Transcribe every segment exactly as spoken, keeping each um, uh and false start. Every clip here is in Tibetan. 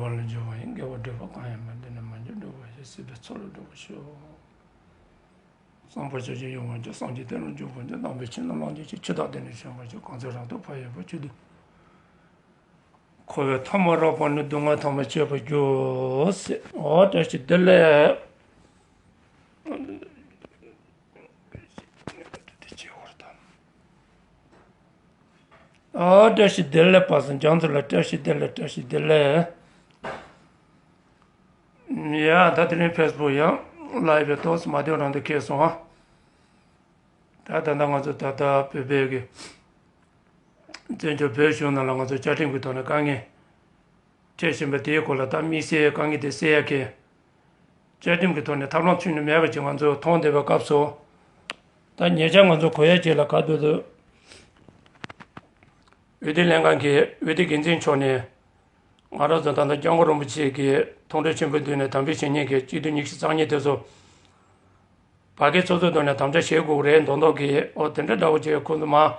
བ་ལ་འཇུག་པ་ཡིན། དགེ་བ་སྒྲུབ་པ་གང་ཡང་མེད། འདི་ནི་མ་གྱུར་སྒྲུབ་པ་ཡིན། སྲིད་པའི་མཚོ་ལས་སྒྲོལ་བར་ཤོག། བསམ་པ་ཆོས་ཀྱི་ཡུལ་ལ་སྐྱེས། སངས་རྒྱས་བསྟན་ལ་འཇུག་པར་བྱ། དམ་པའི་ཆོས་རྣམས་ལ་འཇུག་ཅིང་། ཇི་ལྟར་བདེ་གཤེགས་པར་བྱ། གང་ཚེ་རབ་ཏུ་འཕགས་ཡུལ་དུ། ཆོས་འདི་འཁོར་བའི་མཐའ་མ་རག་པ་ནས། སྡུག་བསྔལ་ཐ་མར་ཆད་པར་འགྱུར་ཟེར། འོ་བཀྲ་ཤིས་བདེ་ལེགས། འོ་བཀྲ་ཤིས་བདེ་ལེགས། པ་སངས་རྒྱས་ཚོ་ལ་བཀྲ་ཤིས་བདེ་ལེགས། བཀྲ་ཤིས་བདེ་ལེགས། ཡ་ད་དེ་རིང་ཕེ་སི་བུག་ཡང་ལའི་བྷི་ཏོག་ཙམ་མ་བདེ་རང་དུ་ཁེལ་སོང་ཨ། ད་ད་ལྟ་ང་ཚོ་ད་ལྟ་བོད་པའི་གི་བཙན་བྱོལ་བོད་གཞུང་ནང་ལ་ང་ཚོ་བཅའ་ཁྲིམས་ཀྱི་ཐོག་ནས་དཀའ་ངལ་འཕྲད་བཞིན་པ་དེའི་སྐོར་ལ། ད་དམིགས་བསལ་དཀའ་ངལ་དེ་སེལ་ཡ་གི་བཅའ་ཁྲིམས་ཀྱི་ཐོག་ནས་ཐབས་ལམ་ཁྱོན་ནས་མེད་པ་ཅིག་ང་ཚོས་མཐོང་བསྡད་པའི་སྐབས་སུ། ད་ཉེ་ཆར་ང་ཚོ་གོ་ཡ་ཅིག་ལ་ག་དུས་དུ་འོས་བསྡུ་ལྷན་ཁང་གི་འོས་བསྡུ་འགན་འཛིན་མཆོག་ནས་ང་རང་ཚོ་ད་ལྟ་སྐྱབས་མགོན་རིན་པོ་ཆེ་གི་མཐོང་གྲོལ་ཆེན་པོའི་མདུན་ནས་དམ་འབུལ་བྱེད་མཁན་གྱི་སྤྱི་འཐུས་ཉི་ཤུ་རྩ་གཉིས་དེ་ཚོ་བར་བརྒལ་ཚོགས་གཙོའི་ཐོག་ནས་དམ་བཅའ་བཞེས་དགོས་རེད་མདོག་མདོག་གིས། ཨོ་དེ་འདྲ་འདྲ་བོ་ཅིག་ཁོང་ཚོ་མར་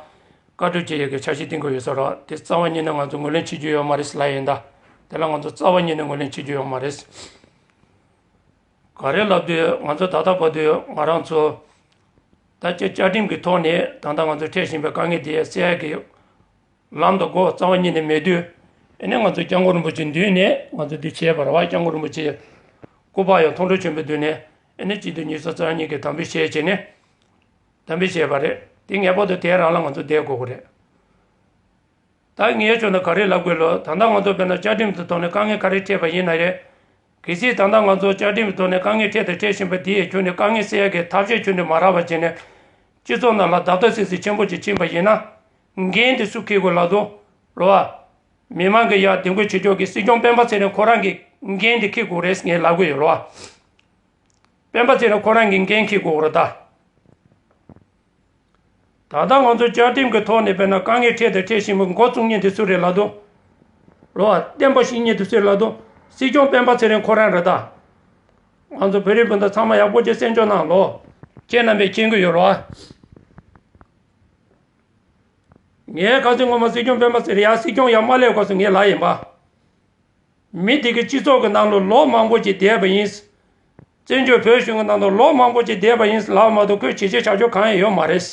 བཀའ་འཁྲོལ་བྱེད་ཡས་ཀྱི་འཆར་གཞི་བཏིང་གི་ཡོད་ས་རེད། དེ་རྩ་བ་ཉིད་ནས་ང་ཚོ་ངོས་ལེན་བྱེད་རྒྱུ་ཡོད་མ་རེད་ལབ་ཡིན། ད་དེ་ལ་ང་ཚོ་རྩ་བ་ཉིད་ནས་ངོས་ལེན་བྱེད་རྒྱུ་ཡོད་མ་རེད། ག་རེ་ལབ་དུས་ང་ཚོ་ད་ལྟ་བར་དུ་ང་རང་ཚོ་ད་ཅི་བཅའ་ཁྲིམས་ཀྱི་ཐོག་ནས་ད་ལྟ་ང་ཚོ་འཕྲད་བཞིན་པའི་དཀའ་ངལ་དེ་སེལ་ཡས་ཀྱི་ལམ་དང་སྒོ་རྩ་བ་ཉིད་ནས་མེད་དུས། ཨ་ནི་ང་ཚོ་སྐྱབས་མགོན་རིན་པོ་ཆེ་མདུན་ནས་ང་ཚོ་འདི་བྱས་པ་རེད་བ། སྐྱབས་མགོན་རིན་པོ་ཆེ་སྐུ་པར་ཡང་མཐོང་གྲོལ་ཆེན་པོའི་མདུན་ནས་ཨ་ནི་སྤྱི་འཐུས་ཉི་ཤུ་རྩ་གཉིས་ཀྱིས་དམ་འབུལ་བཞེས་བྱས་ནས་དམ་འབུལ་བཞེས་པ་རེད། དེ་ངེས་པར་དུ་དེ་རང་ལ་ང་ཚོ་བསྡད་དགོས་ཀྱི་རེད། ད་ངས་ཁྱོད་ལ་ག་རེ་ལབ་དགོས་ལོ། ད་ལྟ་ང་ཚོ་དཔེར་ན་བཅའ་ཁྲིམས་ཀྱི་ཐོག་ནས་དཀའ་ངལ་ག་རེ་འཕྲད་པ་ཡིན་ན་རེད། གལ་སྲིད་ད་ལྟ་ང་ཚོ་བཅའ་ཁྲིམས་ཀྱི་ཐོག་ནས་དཀའ་ངལ་འཕྲད་དང་འཕྲད་བཞིན་པ་འདི་ཡི་ཁྱོན་ནས་དཀའ་ངལ་སེལ་ཡག་གི་ཐབས་ཤེས་ཁྱོན་ནས་མ་རག་པ་བྱས་ནས་སྤྱི་ཚོགས་ནང་ལ་བརྡབ་བརྡབ་གསིག་གསིག་ཆེན་པོ་ཅིག་ཕྱིན་པ་ཡིན་ན། འགན་དེ་སུ་འཁྱེར་དགོས་ལབ་དུས། རེད་བ། མི་མང་གི་ཡར་བདེ་འགོད་བྱེད་ཕྱོགས་ཀྱི་སྲིད་སྐྱོང་སྤེན་པ་ཚེ་རིང་ཁོ་རང་གི་འགན་དེ་འཁྱེར་དགོས་རེད་ངས་ལབ་གི་ཡོད་རེད་བ། སྤེན་པ་ཚེ་རིང་ཁོ་རང་གི་འགན་འཁྱེར་དགོས་རེད་ད། ད་ལྟ་ང་ཚོ་བཅའ་ཁྲིམས་ཀྱི་ཐོག་ནས་དཔེར་ན་དཀའ་ངལ་འཕྲད་དང་འཕྲད་བཞིན་པའི་འགོ་བཙུགས་མཁན་དེ་སུ་རེད་ལབ་དུས། རེད་བ། བསྟན་པ་བཤིག་མཁན་དེ་སུ་རེད་ལབ་དུས། སྲིད་སྐྱོང་སྤེན་པ་ཚེ་རིང་ཁོ་རང་རེད་ད། ང་ཚོ་བོད་རིགས་སྤུན་ཟླ་ཚང་མ་ཡག་པོ་ཅིག་གསན་ཕྱོགས་གནང་ལོ། ཁྱེད་རྣམ་པས་མཁྱེན་གྱི་ཡོད་རེད་བ། ངས་ཁ་སང་སྔོན་མ་སྲིད་སྐྱོང་སྤེན་པ་ཚེ་རིང་ཡར་སྲིད་སྐྱོང་ཡར་མ་སླེབས་སྐབས་སུ་ངས་ལབ་ཡིན་པ། མི་དེ་གི་སྤྱི་ཚོགས་ཀྱི་ནང་ལ་ལོ་མང་པོ་ཅིག་བསྡད་པ་ཡིན། བཙན་བྱོལ་བོད་གཞུང་གི་ནང་དུ་ལོ་མང་པོ་ཅིག་བསྡད་པ་ཡིན་ལབ་མ་གཏོགས་ཁོས་བྱས་རྗེས་བྱ་རྒྱུ་གང་ཡང་ཡོད་མ་རེད།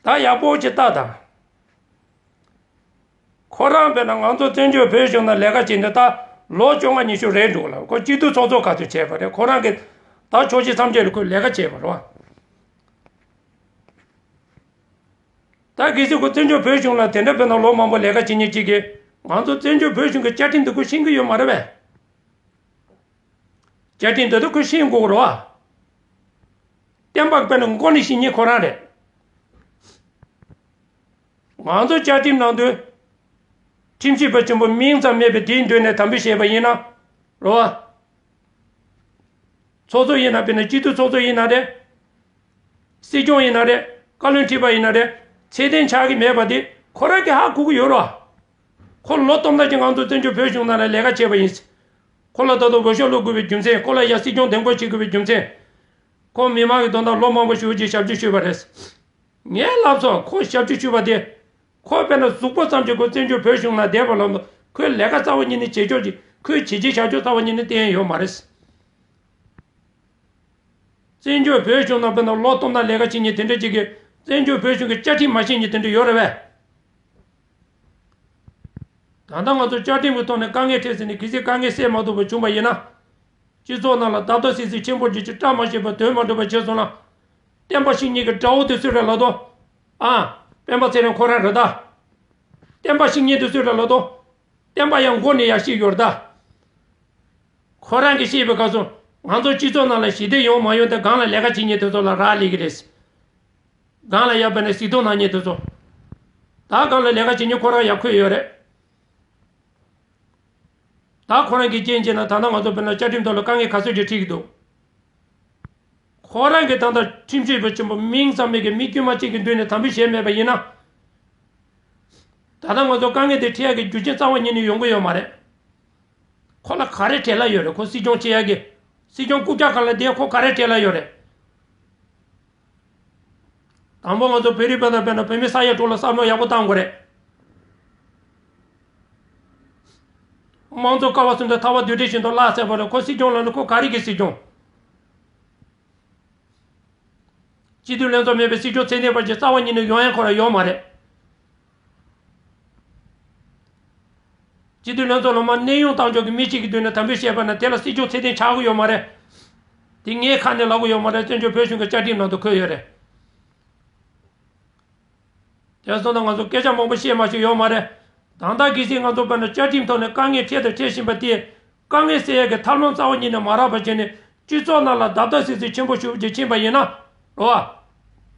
ད་ཡག་པོ་ཅིག་ལྟ་དང་། ཁོ་རང་དཔེར་ན་ང་ཚོ་བཙན་བྱོལ་བོད་གཞུང་ནང་ལས་ཀ་བྱེད་འདི་ད་ལོ་བཅོ་ལྔ་ཉི་ཤུ་རེད་འདུག་ལ། ཁོ་སྤྱི་འཐུས་ཚོགས་གཙོ་ག་ཚོད་བྱས་པ་རེད། ཁོ་རང་གི་ད་ཆོག་ཤེས་ཐམས་ཅད་ལ་ཁོས་ལས་ཀ་བྱས་པ་རེད་བ། ད་གལ་སྲིད་ཁོ་བཙན་བྱོལ་བོད་གཞུང་ལ་དེ་འདྲ་དཔེར་ན་ལོ་མང་པོ་ལས་ཀ་བྱེད་མཁན་གཅིག་གིས་ང་ཚོ་བཙན་བྱོལ་བོད་གཞུང་གི་བཅའ་ཁྲིམས་འདི་ཁོས་ཤེས་ཀྱི་ཡོད་མ་རེད་པས། བཅའ་ཁྲིམས་འདི་ད་ཁོས་ཤེས་དགོས་རེད་བ། བསྟན་པ་དཔེར་ན་མགོ་ནས་ཤེས་མཁན་ཁོ་རང་རེད། ང་ཚོ་བཅའ་ཁྲིམས་ནང་དུ་ཁྲིམས་ཞིབ་པ་ཆེན་པོ་མིང་ཙམ་མེད་པའི་དེའི་མདུན་ནས་དམ་འབུལ་བྱས་པ་ཡིན་ན། རེད་བ། ཚོགས་གཙོ་ཡིན་ན་དཔེར་ན་སྤྱི་འཐུས་ཚོགས་གཙོ་ཡིན་ན་རེད། སྲིད་སྐྱོང་ཡིན་ན་རེད། བཀའ་བློན་ཁྲི་པ་ཡིན་ན་རེད། ཚད་ལྡན་ཆགས་ཀྱི་མེད་པ་དེ་ཁོ་རང་གིས་ཧ་གོ་གི་ཡོད་རེད་བ། ཁོ་ལོ་སྟོང་ཕྲག་ཅིག་ང་ཚོ་བཙན་བྱོལ་བོད་གཞུང་ནང་ལ་ལས་ཀ་བྱས་པ་ཡིན། ཁོ་ལ་ད་དུང་འོས་ཤོག་བླུག་དགོས་པའི་རྒྱུ་མཚན། ཁོ་ལ་ཡ་སྲིད་སྐྱོང་འདེམས་བསྐོ་བྱེད་དགོས་པའི་རྒྱུ་མཚན། ཁོ་མི་མང་གི་དོན་དག་ལོ་མང་པོ་ཞེ་པོ་ཅིག་ཞབས་ཕྱི་ཞུས་པ་རེད། ངས་ལབ་སོང་། ཁོ་ཞབས་ཕྱི་ཞུས་པ་དེ། ཁོ་དཔེར་ན་གཟུགས་པོ་ཙམ་གྱིས་ཁོ་བཙན་བྱོལ་བོད་གཞུང་ནང་བསྡད་པ་ལབ་ན་ཁོས་ལས་ཀ་རྩ་བ་ཉིད་ནས་བྱེད་ཕྱོགས་ཀྱི་ཁོས་བྱས་རྗེས་བྱ་ཕྱོགས་རྩ་བ་ཉིད་ནས་བསྟན་ཡོད་མ་རེད། བཙན་བྱོལ་བོད་གཞུང་ནང་དཔེར་ན་ལོ་སྟོང་ནང་ལས་ཀ་བྱེད་མཁན་དེ་འདྲ་ཅིག་གིས་བཙན་བྱོལ་བོད་གཞུང་གི་བཅའ་ཁྲིམས་མ་ཤེས་མཁན་དེ་འདྲ་ཡོད་རེད་པས། ད་ལྟ་ང་ཚོ་བཅའ་ཁྲིམས་ཀྱི་ཐོག་ནས་དཀའ་ངལ་འཕྲད་ཟིན་ནས་གལ་སྲིད་དཀའ་ངལ་སེལ་མ་ཐུབ་པ་བྱུང་བ་ཡིན་ན། སྤྱི་ཚོགས་ནང་ལ་བརྡབ་བརྡབ་གསིག་གསིག་ཆེན་པོ་ཅིག་ཅིག་བཀྲ་མ་ཤིས་པ་དོན་མ་འགྲུབ་པ་བྱས་སོང་ན། བསྟན་པ་བཤིག་མཁན་གྱི་དགྲ་བོ་དེ་སུ་རེད་ལབ་དོ། ཨ། སྤེན་པ་ཚེ་རིང་ཁོ་རང་རེད་ད། བསྟན་པ་བཤིག་མཁན་དེ་སུ་རེད་ལབ་དོ། བསྟན་པ་ཡང་མགོ་ནས་ཡར་བཤིག་ཡོད་རེད་ད། ཁོ་རང་གིས་བཤིག་པའི་སྐབས་སུ་ང་ཚོ་སྤྱི་ཚོགས་ནང་ལ་ཞི་བདེ་ཡོང་མ་ཡོང་དེ་སྒང་ལ་ལས་ཀ་བྱེད་མཁན་དེ་ཚོ་ལ་རག་ལས་ཀྱི་རེད། སྒང་ལ་ཡར་བབས་ནས་གཟིགས་མཐོང་གནང་མཁན་དེ་ཚོ། ད་སྒང་ལ་ལས་ཀ་བྱེད་མཁན་ཁོ་རང་ཡར་འཁོད་ཡོད་རེད། ད་ཁོ་རང་གི་རྐྱེན་བྱས་ན་ད་ལྟ་ང་ཚོ་དཔེར་ན་བཅའ་ཁྲིམས་ཐོག་ལ་དཀའ་ངལ་ག་ཚོད་ཅིག་འཕྲད་ཀྱི་འདུག་ཁོ་རང་གིས་ད་ལྟ་ཁྲིམས་ཞིབ་པ་ཆེན་པོ་མིང་ཙམ་མེད་ཀྱི་མི་དཀྱུས་མ་གཅིག་གི་མདུན་ནས་དམ་འབུལ་བྱས་མེད་པ་ཡིན་ན། ད་ལྟ་ང་ཚོ་དཀའ་ངལ་དེ་འཕྲད་ཡག་གི་རྒྱུ་རྐྱེན་རྩ་བ་ཉིད་ནས་ཡོང་གི་ཡོད་མ་རེད། ཁོ་ལ་ག་རེ་བྲེལ་བ་ཡོད་རེད། ཁོ་སྲིད་སྐྱོང་བྱེད་ཡག་གི། སྲིད་སྐྱོང་རྐུབ་བཀྱག་སྒང་ལ་བསྡད་ཁོ་ག་རེ་བྲེལ་བ་ཡོད་རེད། དང་པོ་ང་ཚོ་བོད་རིགས་སྤུན་ཟླ་དཔེར་ན་བོད་མི་ས་ཡ་དྲུག་ལ་བསམ་བློ་ཡག་པོ་བཏང་དགོས་རེད། དམངས་གཙོ་ཀ་བ་གསུམ་དུ་ཐར་པ་དུས་དྲན་བཞིན་དུ་བརླག་ཚར་བ་རེད། ཁོ་སྲིད་སྐྱོང་ལབ་ན་ཁོ་ག་རེ་གི་སྲིད་སྐྱོང་། སྤྱི་འཐུས་ལྷན་ཚོགས་མེད་པའི་སྲིད་སྐྱོང་ཚད་ལྡན་པ་ཅིག་རྩ་བ་ཉིད་ནས་ཡོང་ཡ་ཁོ་རང་ཡོད་མ་རེད། སྤྱི་འཐུས་ལྷན་ཚོགས་ལ་མར་གནས་དབྱུང་བཏང་ཆོག་གི་མི་གཅིག་གི་མདུན་ནས་དམ་འབུལ་བྱས་པ་ན་དེ་ལ་སྲིད་སྐྱོང་ཚད་ལྡན་ཆགས་ཀྱི་ཡོད་མ་རེད། དེ་ངས་ཁ་ནས་ལབ་ཀྱི་ཡོད་མ་རེད། བཙན་བྱོལ་བོད་གཞུང་གི་བཅའ་ཁྲིམས་ནང་དུ་འཁོད་ཡོད་རེད། དེ་སོང་ན་ང་ཚོ་སྐད་ཆ་མང་པོ་བཤད་མ་ཤེས་ཡོད་མ་རེད། ད་ལྟ་གལ་སྲིད་ང་ཚོ་བོད་ནང་བཅའ་ཁྲིམས་ཐོག་ནས་དཀའ་ངལ་འཕྲད་དང་འཕྲད་བཞིན་པ་དེ། དཀའ་ངལ་སེལ་ཡག་གི་ཐབས་ལམ་རྩ་བ་ཉིད་ནས་མ་རག་པ་བྱས་ནས་སྤྱི་ཚོགས་ནང་ལ་བརྡབ་བརྡབ་སིག་སིག་ཆེན་པོ་ཞེ་པོ་ཅིག་ཕྱིན་པ་ཡིན་ན། རེད་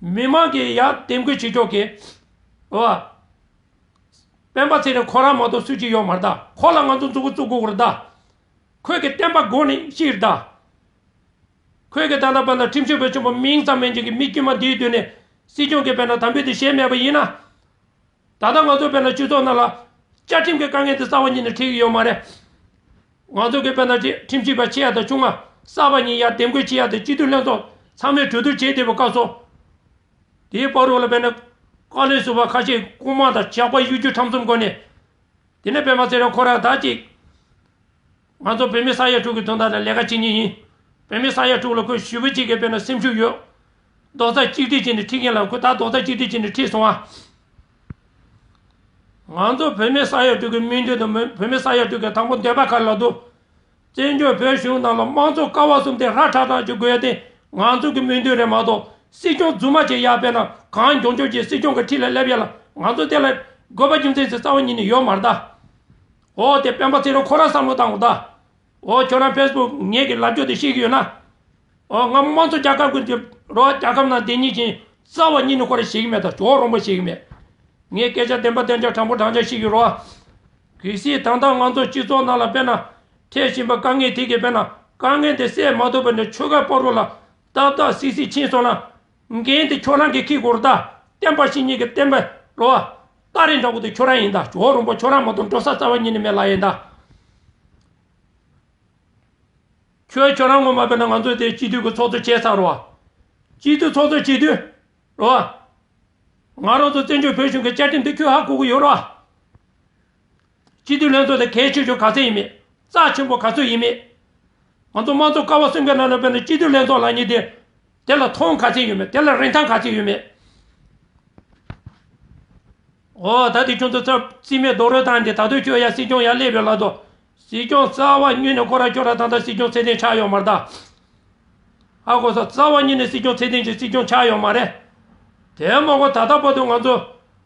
བ། མི་མང་གིས་ཡར་འདེམས་བསྐོ་བྱེད་ཆོག་གི། རེད་བ། སྤེན་པ་ཚེ་རིང་ཁོ་རང་མ་གཏོགས་སུ་གཅིག་ཡོད་མ་རེད་ད། ཁོ་ལ་ང་ཚོ་མཛུབ་གུ་བཙུགས་དགོས་རེད་ད། ཁོས་གི་བསྟན་པ་མགོ་ནས་བཤིག་རེད་ད། ཁོས་གི་ད་ལྟ་བར་ན་ཁྲིམས་ཞིབ་པ་ཆེན་པོ་མིང་ཙམ་མིན་གཅིག་གི་མི་དཀྱུས་མ་འདིའི་མདུན་ནས་སྲིད་སྐྱོང་གི་བོད་ནང་དམ་འབུལ་དེ་བཞེས་མེད་པ་ཡིན་ན། ད་ལྟ་ང་ཚོ་བོད་ནང་སྤྱི་ཚོགས་ནང་ལ་བཅའ་ཁྲིམས་ཀྱི་དཀའ་ངལ་དེ་རྩ་བ་ཉིད་ནས་འཕྲད་ཀྱི་ཡོད་མ་རེད། ང་ཚོ་གི་བོད་ནང་ཁྲིམས་ཞིབ་པ་ཆེ་ཡ་དང་ཆུང་ང་གསར་པ་གཉིས་ཡར་འདེམས་བསྐོ་བྱེད་ཡ་དེ་སྤྱི་འཐུས་ལྷན་ཚོགས་ཚང་མས་གྲོས་བསྡུར་བྱས་བསྡད་པའི་སྐབས་སུ། དེའི་བར་དུ་ལ་བོད་ནང་བཀའ་བློན་ཟུར་པ་ཁ་ཤས་རྐུན་མ་དང་ཇག་པ་གཡོ་སྒྱུ་ཁྲམ་གསུམ་སྒོ་ནས། དེ་ནས་པད་མ་ཚེ་རིང་ཁོ་རང་ད་ཅིག་ང་ཚོ་བོད་མི་ས་ཡ་དྲུག་གི་དོན་དག་ལ་ལས་ཀ་བྱེད་མཁན་ཡིན། བོད་མི་ས་ཡ་དྲུག་ལ་ཁོས་ཞེ་པོ་ཅིག་གི་དཔེར་ན་སེམས་ཤུགས་ཡོད། རྡོག་རྩ་གཅིག་སྒྲིལ་བྱས་ནས་ཁྲིད་མཁན་ལ་ཁོས་ད་རྡོག་རྩ་གཅིག་སྒྲིལ་བྱས་ནས་ཁྲིད་སོང་ཨ། ང་ཚོ་བོད་མི་ས་ཡ་དྲུག་གི་མིང་ཐོ་དང་བོད་མི་ས་ཡ་དྲུག་གི་དང་པོ་འདོད་པ་ག་རེ་ལབ་འདུག་བཙན་བྱོལ་བོད་གཞུང་ནང་ལ་དམངས་གཙོ་ཀ་བ་གསུམ་དེ་ཧྲ་ཁྲ་ཁྲ་ཅིག་དགོས་ཡ་དེ་ང་ཚོ་གི་མིང་ཐོ་རེད་མ་གཏོགས་སྲིད་སྐྱོང་རྫུན་མ་ཅིག་ཡར་དཔེར་ན་གང་མགྱོགས་མགྱོགས་ཅིག་སྲིད་སྐྱོང་གི་ཁྲི་ལ་སླེབས་ཡ་ལ་ང་ཚོ་དེ་ལ་དགོས་པ་རྒྱུ་མཚན་ཞིག་རྩ་བ་ཉིད་ནས་ཡོད་མ་རེད་ད། འོ་དེ་སྤེན་པ་ཚེ་རིང་ཁོ་རང་བསམ་བློ་བཏང་དགོས་ད། འོ་ཁྱོད་རང་ཕེ་སི་བུག་ངེད་ཀྱི་ལབ་རྒྱུ་དེ་ཤེས་ཀྱི་ཡོད་ན། འོ་ང་དམངས་གཙོ་རྒྱལ་ཁབ་ཀྱི་རོ་རྒྱལ་ཁབ་ནང་བསྡད་མཁན་ཅིག་རྩ་བ་ཉིད་ནས་ཁོ་རང་ཤེས་ཀྱི་མེད་ད། ཇོ་རོང་པོ་ཤེས་ཀྱི་མེད། ངས་སྐད་ཆ་བདེན་པ་བདེན་ཆ་དྲང་པོ་དྲང་ཆ་བཤད་ཀྱི་རོ། གལ་སྲིད་ད་ལྟ་ང་ཚོ་སྤྱི་ཚོགས་ནང་ལ་དཔེར་ན་འཕྲད་བཞིན་པ་དཀའ་ངལ་དེ་གའི་དཔེར་ན་དཀའ་ངལ་དེ་སེལ་མ་ཐུབ་པ་ནས་ཆོལ་ཁ་བར་དུ་ལ་བརྡབ་བརྡབ་སིག་སིག་ཕྱིན་སོང་ན། འགན་དེ་ཁྱོད་རང་གིས་འཁྱེར་དགོས་རེད་ད། བསྟན་པ་བཤིག་མཁན་གྱི་བསྟན་པ་རོ། སྟ་རེ་འདྲ་པོ་དེ་ཁྱོད་རང་ཡིན་ད། ཇོ་རོང་པོ་ཁྱོད་རང་མ་གཏོགས་འགྲོ་ས་རྩ་བ་ཉིད་ནས་མེད་ལ་ཡིན་ད། ཁྱོད་ཁྱོད་རང་ངོ་མ་དཔེར་ན་ང་ཚོ་དེ་སྤྱི་འཐུས་ཀྱི་ཚོགས་གཙོ་བྱས་ཚར་རོ། སྤྱི་འཐུས་ཚོགས་གཙོ་བྱེད་དུས་རོ། ང་རང་ཚོ་བཙན་བྱོལ་བོད་གཞུང་གི་བཅའ་ཁྲིམས་དེ་ཁྱོད་ཧ་གོ་གི་ཡོད་རོ། སྤྱི་འཐུས་ལྷན་ཚོགས་དེ་གལ་ཆེ་ཤོས་ག་ཚོད་ཡིན་མེད། རྩ་ཆེན་པོ་ག་ཚོད་ཡིན་མེད། ང་ཚོ་དམངས་གཙོ་ཀ་བ་གསུམ་གའི་ནང་ལ་དཔེར་ན་སྤྱི་འཐུས་ལྷན་ཚོགས་ལབ་མཁན་དེ། དེ་ལ་མཐོང་ག་ཚོད་ཡོད་མེད། དེ་ལ་རིན་ཐང་ག་ཚོད་ཡོད་མེད། འོ་ད་དེ་ཁྱོད་ཚོ་ཚབ་རྩིས་མེད་རྡོག་རོལ་བཏང་སྟེ་ད་དུང་ཁྱོད་ཡ་སྲིད་སྐྱོང་ཡ་སླེབས་ཡོད་ལབ་དོ། སྲིད་སྐྱོང་རྩ་བ་ཉིད་ནས་ཁོ་ར་ཁྱོད་ར་ད་ལྟ་སྲིད་སྐྱོང་ཚད་ལྡན་ཆགས་ཡོད་མ་རེད་ད། ཧ་གོ་ས། རྩ་བ་ཉིད་ནས་སྲིད་སྐྱོང་ཚད་ལྡན་གྱི་སྲིད་སྐྱོང་ཆགས་ཡོད་མ་རེད། དེ་མ་གོ་ད་ལྟ་བར་དུ་ང་ཚོ་